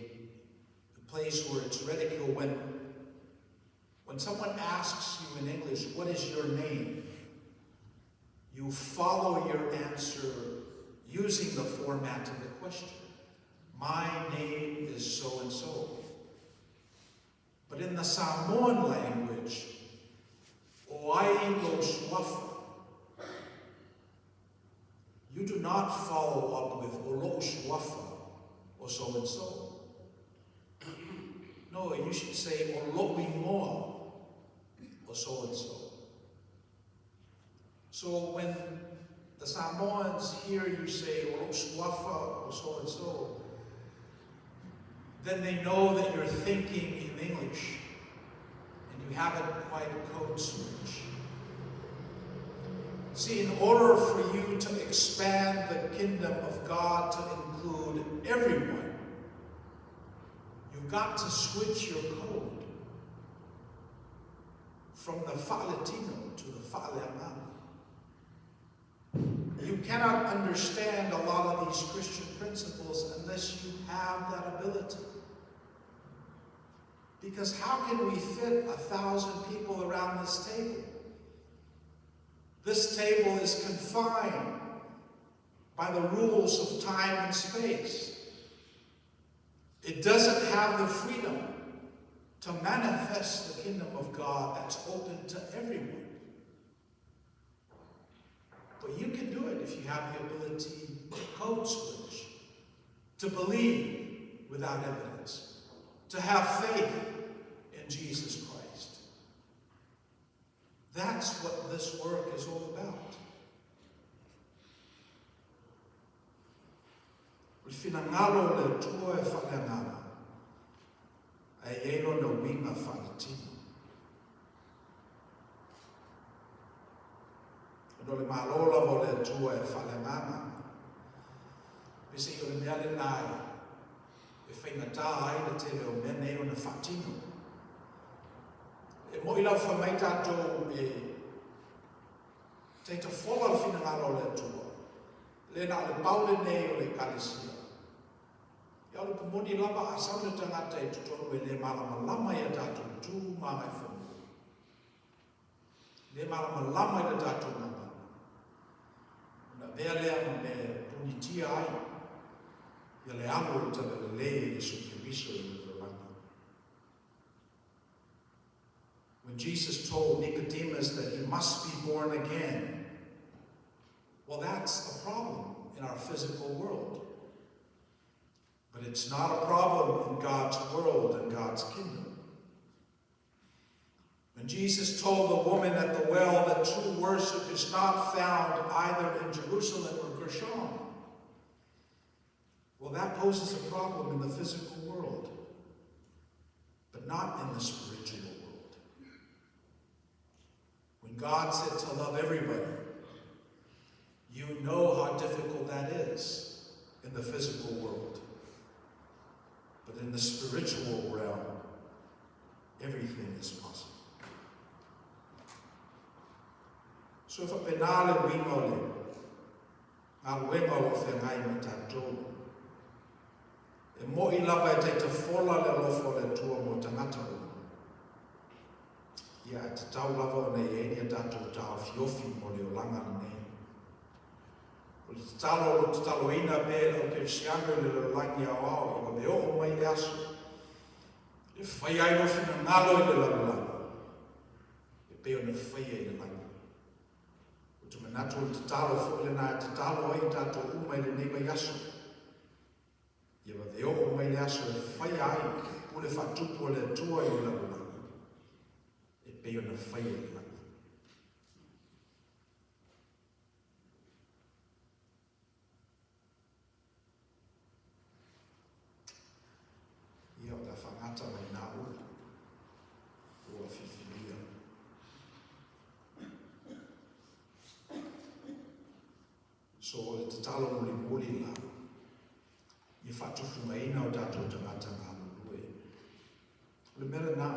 Speaker 2: place where it's ridiculed when someone asks you in English, "What is your name?" You follow your answer using the format of the question. "My name is so and so." But in the Samoan language, O ai lou suafa, you do not follow up with O lo'u suafa or so and so. No, you should say O lo'u igoa or so and so. So when the Samoans hear you say O lo'u suafa or so and so, then they know that you're thinking in English and you haven't quite code switch. See, in order for you to expand the kingdom of God to include everyone, you've got to switch your code from the fa'aletino to the fa'aleagaga. You cannot understand a lot of these Christian principles unless you have that ability. Because how can we fit 1,000 people around this table? This table is confined by the rules of time and space. It doesn't have the freedom to manifest the kingdom of God that's open to everyone. But you can do it if you have the ability to code switch, to believe without evidence, to have faith in Jesus Christ. That's what this work is all about. O le finagalo o le Atua e faaleagaga, ae i ai lona uiga faaletino. Ona o le Malo lava o le Atua e faaleagaga, peiseai o le mea lena e faigata ai le tele o mea nei ona faatino. E mo'i lava fai mai tatou e taitafola le finagalo o le Atua, le na o le pau lenei o le Ekalesia. Ia o le upu moni lava a sau le tagata i totonu e le malamalama i a tatou tu ma agaifanua, le malamalama i le tatou gagana, ona avea lea ma mea e punitia ai ia le alu o le Talalelei e Iesu Keriso i le lalolagi. When Jesus told Nicodemus that he must be born again, well, that's a problem in our physical world. But it's not a problem in God's world and God's kingdom. When Jesus told the woman at the well that true worship is not found either in Jerusalem or Gershon, well, that poses a problem in the physical world, but not in the spiritual world. When God said to love everybody, you know how difficult that is in the physical world. But in the spiritual realm, everything is possible. So e faapena le uiga o le galuega o lo o feagai ma tatou. E mo'i lava e taitafola le alofa o le Atua mo tagata uma. Ia, ae tatau lava ona i ai ni a tatou taofiofi mo le olaga lenei. O le tatalo o lo o tataloina pea e le au kerisiano i le lalolagi aoao ia vave oo mai le aso e faia ai lou finagalo i le lalolagi e pei ona faia i le lagi. Ou te manatu o le tatalo foi lena e tatalo ai tatou uma i lenei vaiaso. Ia vave oo mai le aso e faia ai pule faatupu a le Atua i le lalolagi e pei ona faia i le lagi. Ia, o le a faagata mai nā ulu ua filifilia. So o le tatalo mulimuli la, ia faatufugaina o tatou tagata galulue. O le mea lena,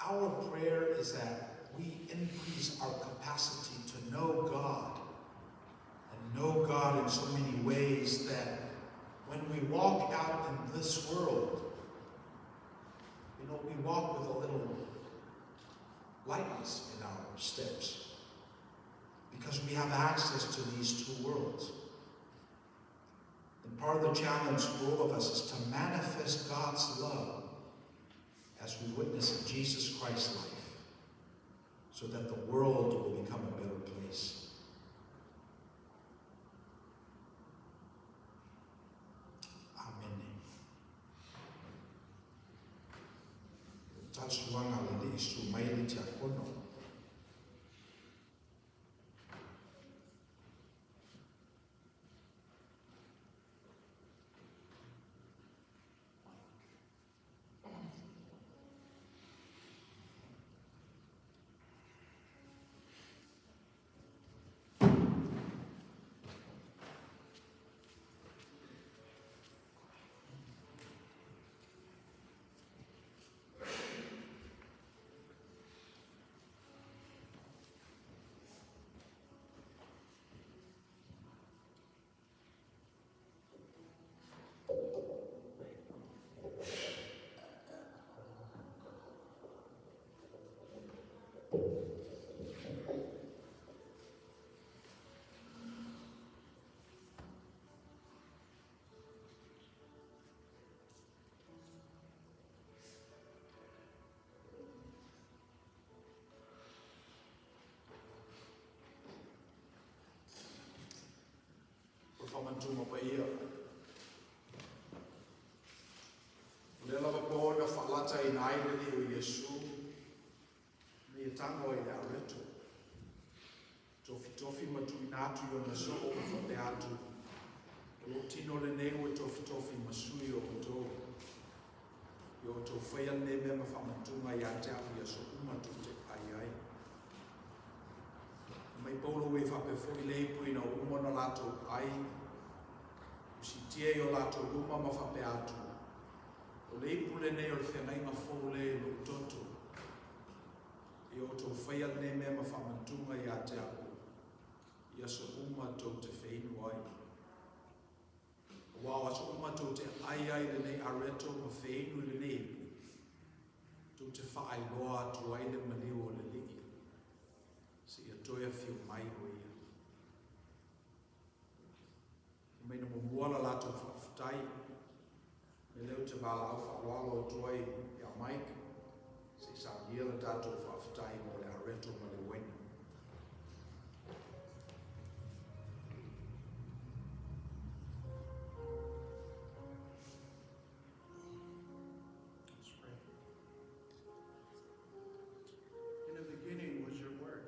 Speaker 2: our prayer is that we increase our capacity to know God and know God in so many ways that when we walk out in this world, we walk with a little lightness in our steps because we have access to these two worlds. And part of the challenge for all of us is to manifest God's love as we witness in Jesus Christ's life, so that the world will become a better place. Amene. Tasuaga le alii susu mai le tiakono. O le faamantuga paia. O lea lava po na faalataina ai le Alii o Iesu ina ia tago ai i le areto, tofitofi ma tuuina atu i ona soo ma faapea atu, O lou tino lenei ua tofitofi ma sui o outou. Ia outou faia lenei mea ma faamantuga ia te au i aso uma tou te ai ai. Fai mai Paulo e faapea foi le ipu ina ua uma ona latou ai, ua siitia i o latou luma ma faapea atu, O le ipu lenei o le feagaiga fou lea i lou toto. Ia outou faia lenei mea ma faamantuga ia te au, i aso uma tou te feinu ai. Aua o aso uma tou te ai ai i lenei areto ma feinu i lenei ipu, tou te faailoa atu ai le maliu o le Alii, seia toe afio mai o ia. Fai mai na muamua la latou faafetai, me lea ou te valaau faaaloalo atu ai ia Mike, se i saunia le tatou faafetai mo le areto ma le uaina.
Speaker 4: Let's pray. In the beginning was your word.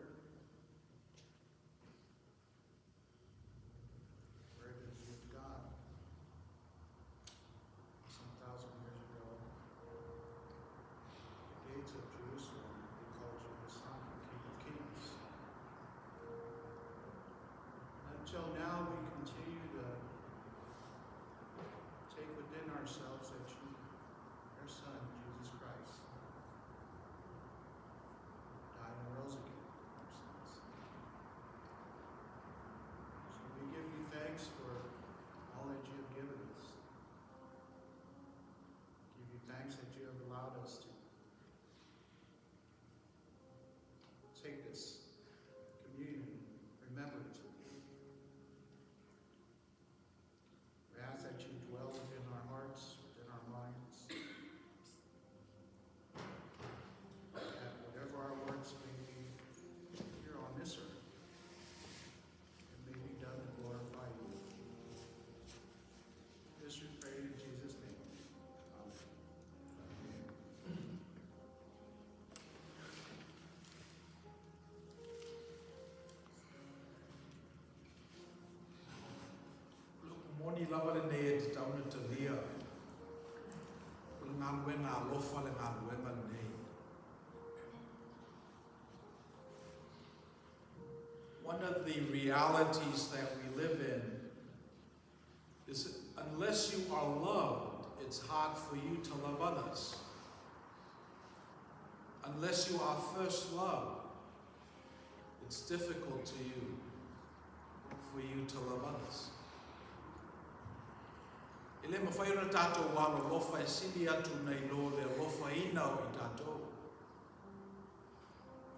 Speaker 4: Word is with God. Some 1,000 years ago, the gates of Jerusalem, they called you Hosanna, King of Kings. Until now, we continue to take within ourselves that you, your Son, Jesus Christ, died and rose again for our sins. So we give you thanks for all that you have given us. Give you thanks that you have allowed us to take this communion, remembrance of you.
Speaker 5: lava lenei e tatau ona talia, o le galuega alofa le galuega lenei. One of the realities that we live in is unless you are loved, it's hard for you to love others. Unless you are first loved, it's difficult to you for you to love others. E le mafai ona tatou alolofa e sili atu nai lo le alofaina o i tatou.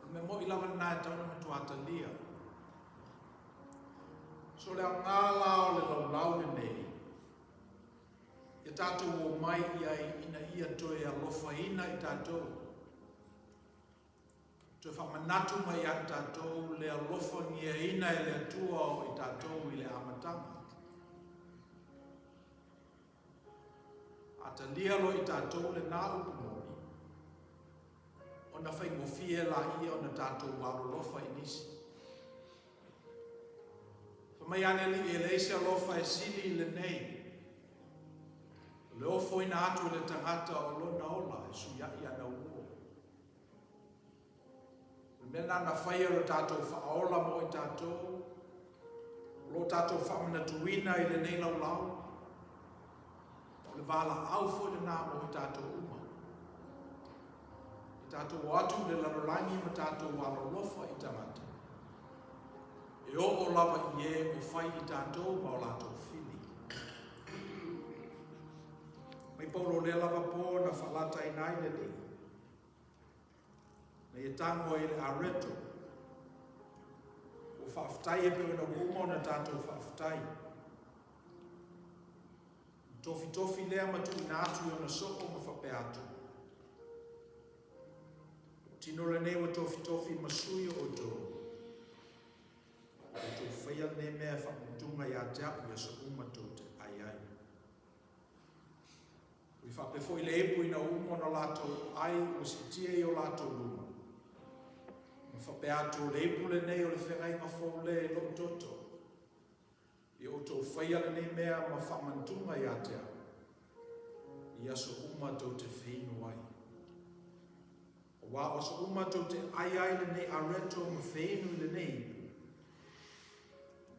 Speaker 5: O le mea mo'i lava lena e tatau ona matua talia. So le aoga la o le laulau lenei, ia tatou omai i ai ina ia toe alofaina i tatou. Toe faamanatu mai ia i tatou le alofagiaina e le Atua o i tatou i le amataga. A talia loa i tatou lena upu moni, ona faigofie laia ona tatou alolofa i nisi. Fai mai a le Alii, e leai se alofa e sili i lenei, o le ofoina atu e le tagata o lona ola e suiaʻi ana uo. O le mea lena na faia e lo tatou Faaola mo i tatou, o lo tatou faamanatuina i lenei laulau, o le valaau foi lena mo i tatou uma. I tatou o atu i le lalolagi ma tatou alolofa i tagata, e oo lava i e o fai i tatou ma o latou fili. Mai Paulo lea lava po na faalataina ai le Alii. Na ia tago ai le areto. Ua faafetai e pei ona ua uma ona tatou faafetai. Tofitofi lea ma tuuina atu i ona soo ma faapea atu. Tino lenei ua tofitofi ma sui o outou. Outou faia lenei mea e faamutuga ia te au i aso uma tou te ai ai. Ua faapea foi le ipu ina ua uma ona latou ai ua siitia i o latou luma. Ma faapea atu, o le ipu lenei o le feagaiga fou lea i lou toto. Ia outou faia lenei mea ma faamantuga ia te au, i aso uma tou te feinu ai. Aua o aso uma tou te ai ai lenei areto ma feinu i lenei ipu,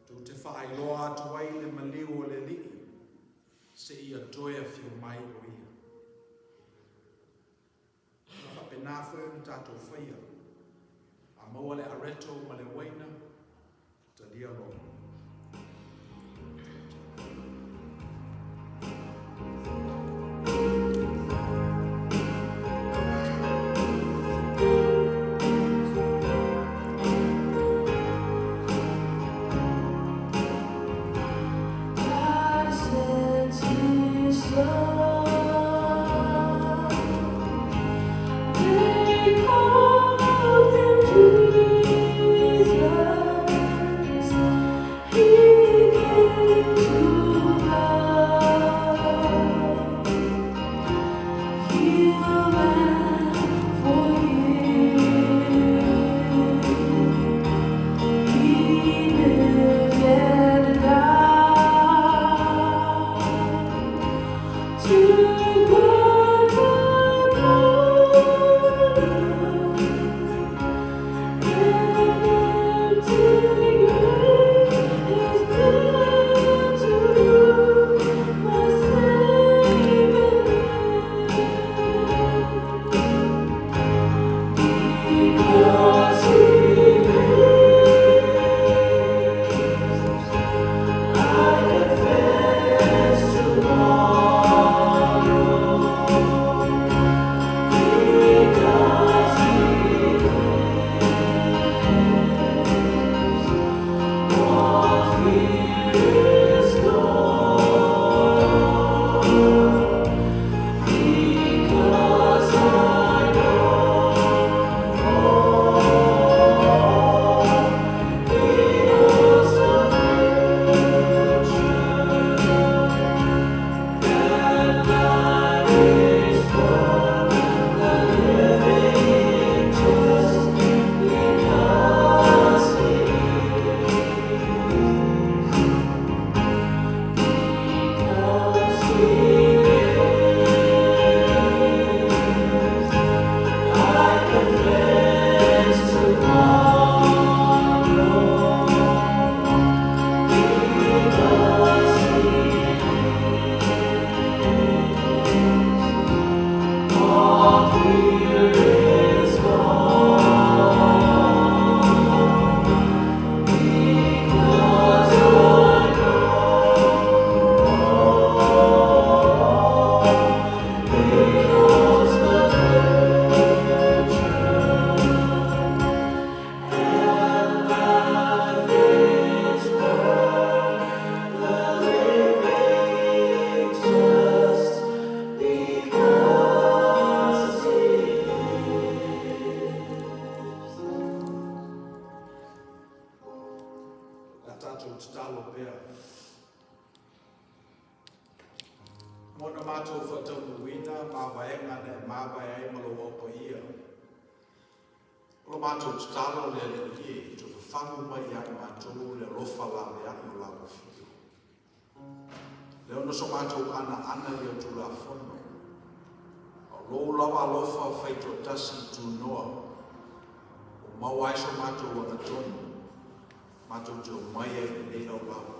Speaker 5: tou te faailoa atu ai le maliu o le Alii, seia toe afio mai o Ia. Na faapena foi ona tatou faia, a maua le areto ma le uaina, talia loa.
Speaker 6: God sent his son. They called him Jesus.
Speaker 5: Mo na matou faataunuuina mavaega na e mavae ai ma lou Au Paia. O lo matou tatalo le Alii e, toe fafagu mai ia i matou le alofa laveai o la Afio. Lea ona so matou anaana i au Tulafono, a o lou lava alofa faitoatasi i tunoa, ua maua ai so matou agatonu, matou te omai ai i lenei laulau.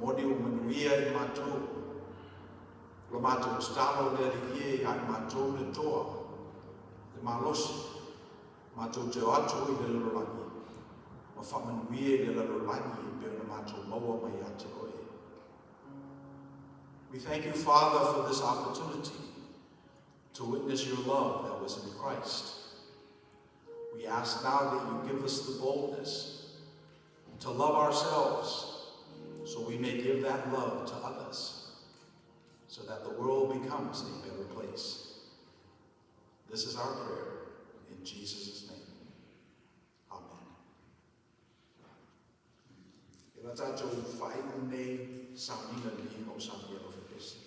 Speaker 5: Moni ua manuia i matou. O lo matou tatalo le Alii e, ia i matou le toa, le malosi, matou te o atu i le lalolagi, ma faamanuia i le lalolagi e pei ona matou maua mai ia te oe. We thank you, Father, for this opportunity to witness your love that was in Christ. We ask now that you give us the boldness to love ourselves so we may give that love to others, so that the world becomes a better place. This is our prayer in Jesus' name. Amen. E la tatou faaiu nei sauniga viiga o sami alofa pesi.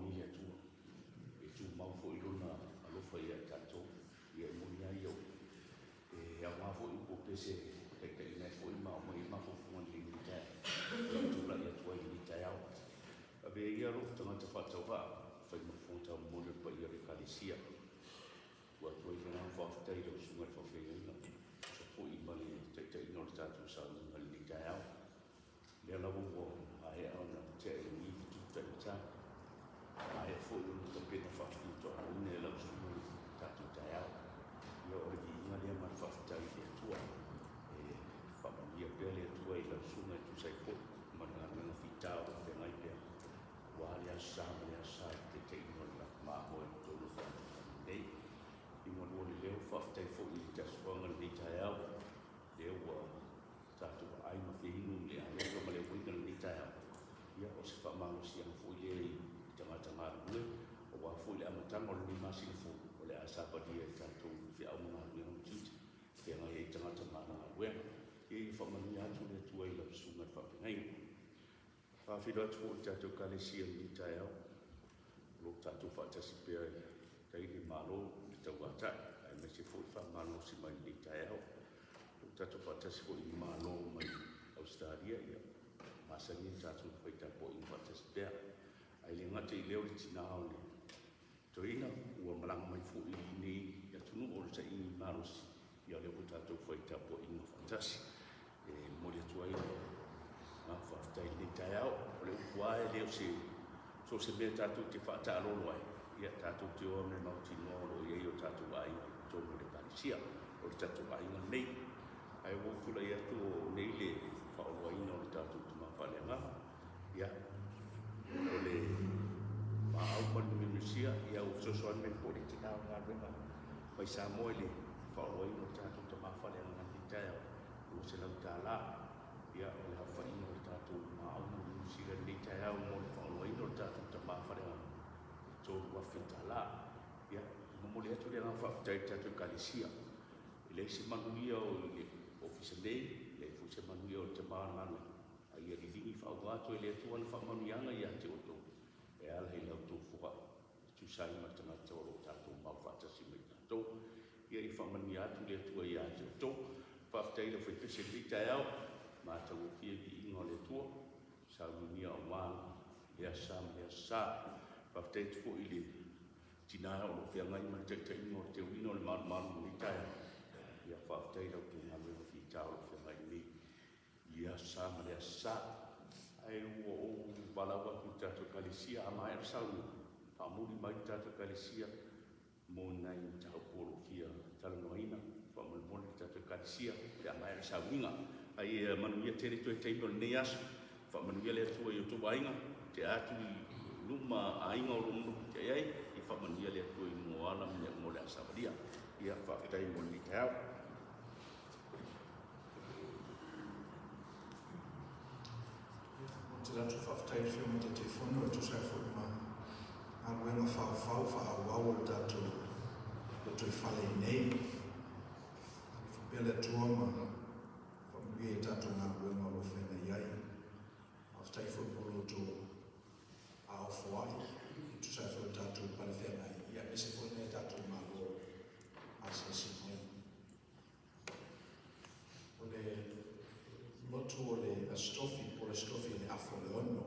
Speaker 7: Faamaoni le Atua, e tumau foi Lona alofa ia i tatou. Ia e moni lava ia upu. E aoga foi upu o pese e taitaiina ai foi ma aumai ai mafaufauga lelei i lenei taeao. Ia ou tulai atu ai i lenei taeao. Avea ia lou tagata faatauvaa, fai ma fofoga taumomoli o le paia o le Ekalesia. Tuu atu ai le agaga faafetai i lau Susuga i le Faafeagaiga, tusa foi ma le taitaiga o le tatou sauniga i lenei taeao. O lea lava ua maea ona tea i lagi fetu taigata, maea foi ona tapena faafiutoaluaina e lau Susuga i le tatou taeao. Ia o le viiga lea ma le faafetai i le Atua. E faamanuia pea le Atua i lau Susuga e tusa ai foi ma le galuega fita o lo o feagai pea aua le Aso Sa ma le Aso Sa i le taitaiga o le mamoe i totonu o le faalapotopotoga nei. I malu o le leo, faafetai foi i le tasuaga i lenei taeao, lea ua tatou aai ma feinu i le alofa ma le auaiga i lenei taeao. Ia, o se faamalosiaga foi lea i tagata galulue, aua foi le amataga o lenei masina fou, o le a savalia e tatou feau ma galuega ma tiute e feagai ai tagata ma ana galuega. Ia, ia faamanuia atu le Atua i lau Susuga i le Faafeagaiga. Faafeiloai atu foi i le tatou Ekalesia i lenei taeao, o lo o tatou faatasi pea i tai le Malo i le tauatai, aemaise foi le faamalolosi mai i lenei taeao. O lo o tatou faatasi foi i Malo mai Ausetalia, ia, masani ona tatou fai tapuaiga faatasi pea. Ae le gata i lea o le tina o le toeaina ua malaga mai foi i nei atunuu o le saini malosi, ia o lea ua tatou fai tapuaiga faatasi. E momoli atu ai le agaga faafetai i lenei taeao. O le upu lava e le o se so o se mea tatou te faataalolo ai, ia tatou te o lava ma le mautinoa o lo o i ai o tatou aiga i totonu o le Ekalesia, o le tatou aiga lenei. Ae ua ou tulai atu o nei le faaoloaina o le tatou tama faaleagaga. Ia, o le maau ma le Numenusia, ia ua fesoasoani mai foi le tina o le galuega mai Samoa i le faaoloaina o le tatou tama faaleagaga i lenei taeao, $200. Ia, o le aofaiga o le tatou maau ma le Numenusia i lenei taeao mo le faaoloaina o le tatou tama faaleagaga, e $3,000. Ia, e momoli atu le agaga faafetai i le tatou Ekalesia. E leai se manuia o le ofisa nei, e leai foi se manuia o le tama o le galuega, A ia liligi faaauga atu e le Atua ana faamanuiaga ia te outou, e ala i la outou foai, e tusa ai ma le tagata o lo o tatou mau faatasi ma i tatou. Ia ia faamanuia atu le Atua ia te outou. Faafetai i le Aufaipeuse i lenei taeao, matagofie viiga o le Atua, sauninia aua lea sa ma lea sa. Faafetai atu foi i le tina o lo o feagai ma le taitaiga o le teuina o le malumalu i lenei taeao. Ia faafetai i la outou galuega fita o lo o feagai nei i le Aso Sa ma le Aso Sa. Ae ua ou valaau atu i le tatou Ekalesia, a maea le saunoaga, faamuli mai le tatou Ekalesia mo nai mataupu o lo o fia talanoaina, faamolemole le tatou Ekalesia pe a maea le sauniga. Ae ia manuia tele toe taimi o lenei aso. Faamanuia le Atua i outou aiga, tea atu i nuu ma aiga o lo o nonofo ai, ia faamanuia le Atua i luga o ala ma mea uma o le a savalia. Ia faafetai mo lenei taeao.
Speaker 5: Ou te latou faafetai i le Afioga Taitaifono e tusa ai foi ma galuega faufau faaauau o le tatou lotoifale i nei. Faapea le Atua ma faamanuia i tatou galuega o lo o feagai ai. Faafetai foi mo lo outou aaofoai e tusa ai foi o tatou palefeagai, ia aemaise foi nai a tatou Malo asiasi mai. O le lotu o le Aso Tofi po o le Aso Tofi o le afa o le 6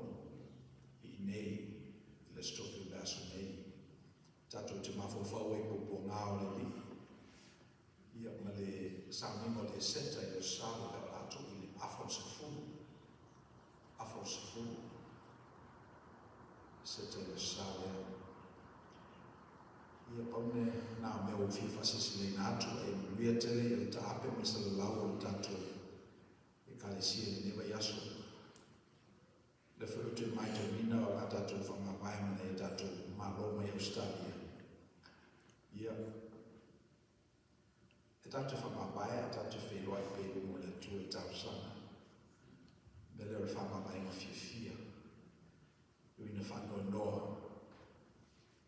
Speaker 5: i inei i le Aso Tofi o le aso nei, tatou te mafaufau ai i puapuaga o le Alii, ia ma le sauniga o le Eseta i le Aso Sa le o le a tuu i le afa o le 10, afa o le 10, Eseta i le Aso Sa lea. Ia pau lena o mea ua ou fia faasilasilaina atu, ae manuia tele ia le taape ma le salalau o le tatou Ekalesia i lenei vaiaso. O lea foi ou te matauina o le a tatou faamavae ma nai a tatou Malo mai Ausetalia. Ia, e tatou te faamavae ae tatou te feiloai pea i luga o le Atua i talosaga. O le mea lea o le faamavaega fiafia, e ui ina faanoanoa,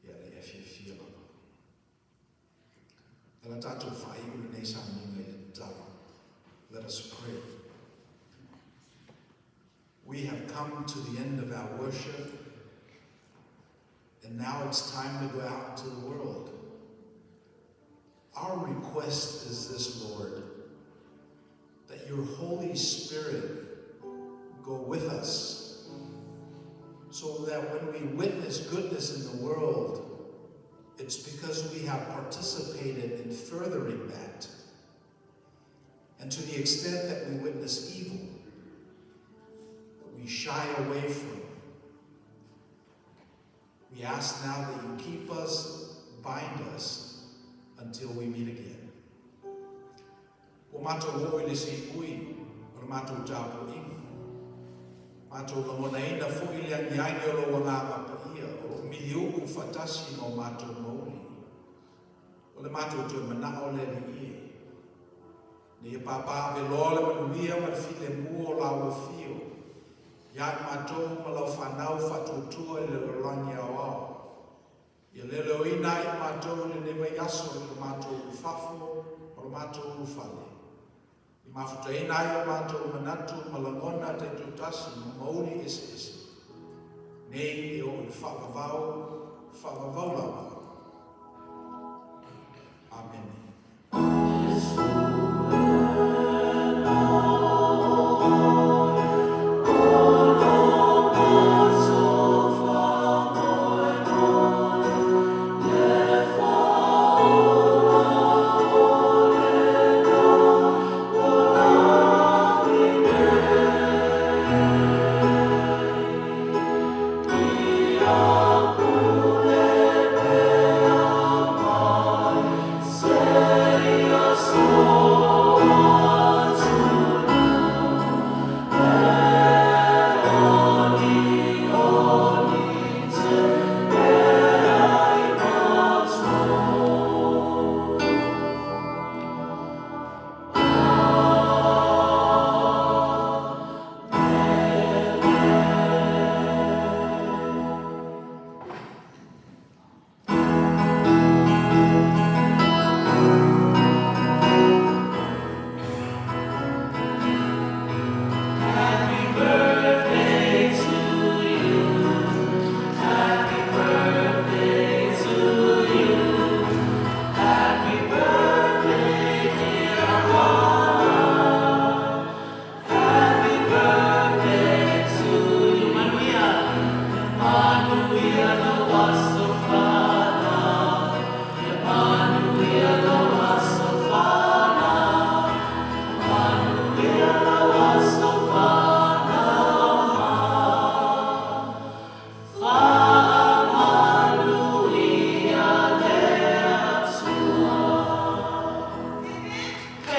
Speaker 5: ia le ia fiafia lava. E la tatou faaiu lenei sauniga i le tatalo. Let us pray. We have come to the end of our worship. And now it's time to go out into the world. Our request is this, Lord, that your Holy Spirit go with us so that when we witness goodness in the world, it's because we have participated in furthering that. And to the extent that we witness evil, that we shy away from it. We ask now that you keep us, bind us, until we meet again. Ua matou oo i le siui o le matou tapuaiga. Matou lagonaina foi le agiagi o lou Agaga Paia o lo o miliu'u faatasi ma o matou mauli. O le matou toe manao le Alii e. Ina ia papaaveloa le manuia ma le filemu o lau afio ia i matou ma lau fanau faatuatua i le lalolagi aoao. Ia leoleoina ai i matou i lenei vaiaso i lo matou ulufafo ma lo matou ulufale. I mafutaina ai o matou manatu ma lagona taitoatasi ma mauli eseese. Nei e oo i le faavavau, faavavau lava. Amene.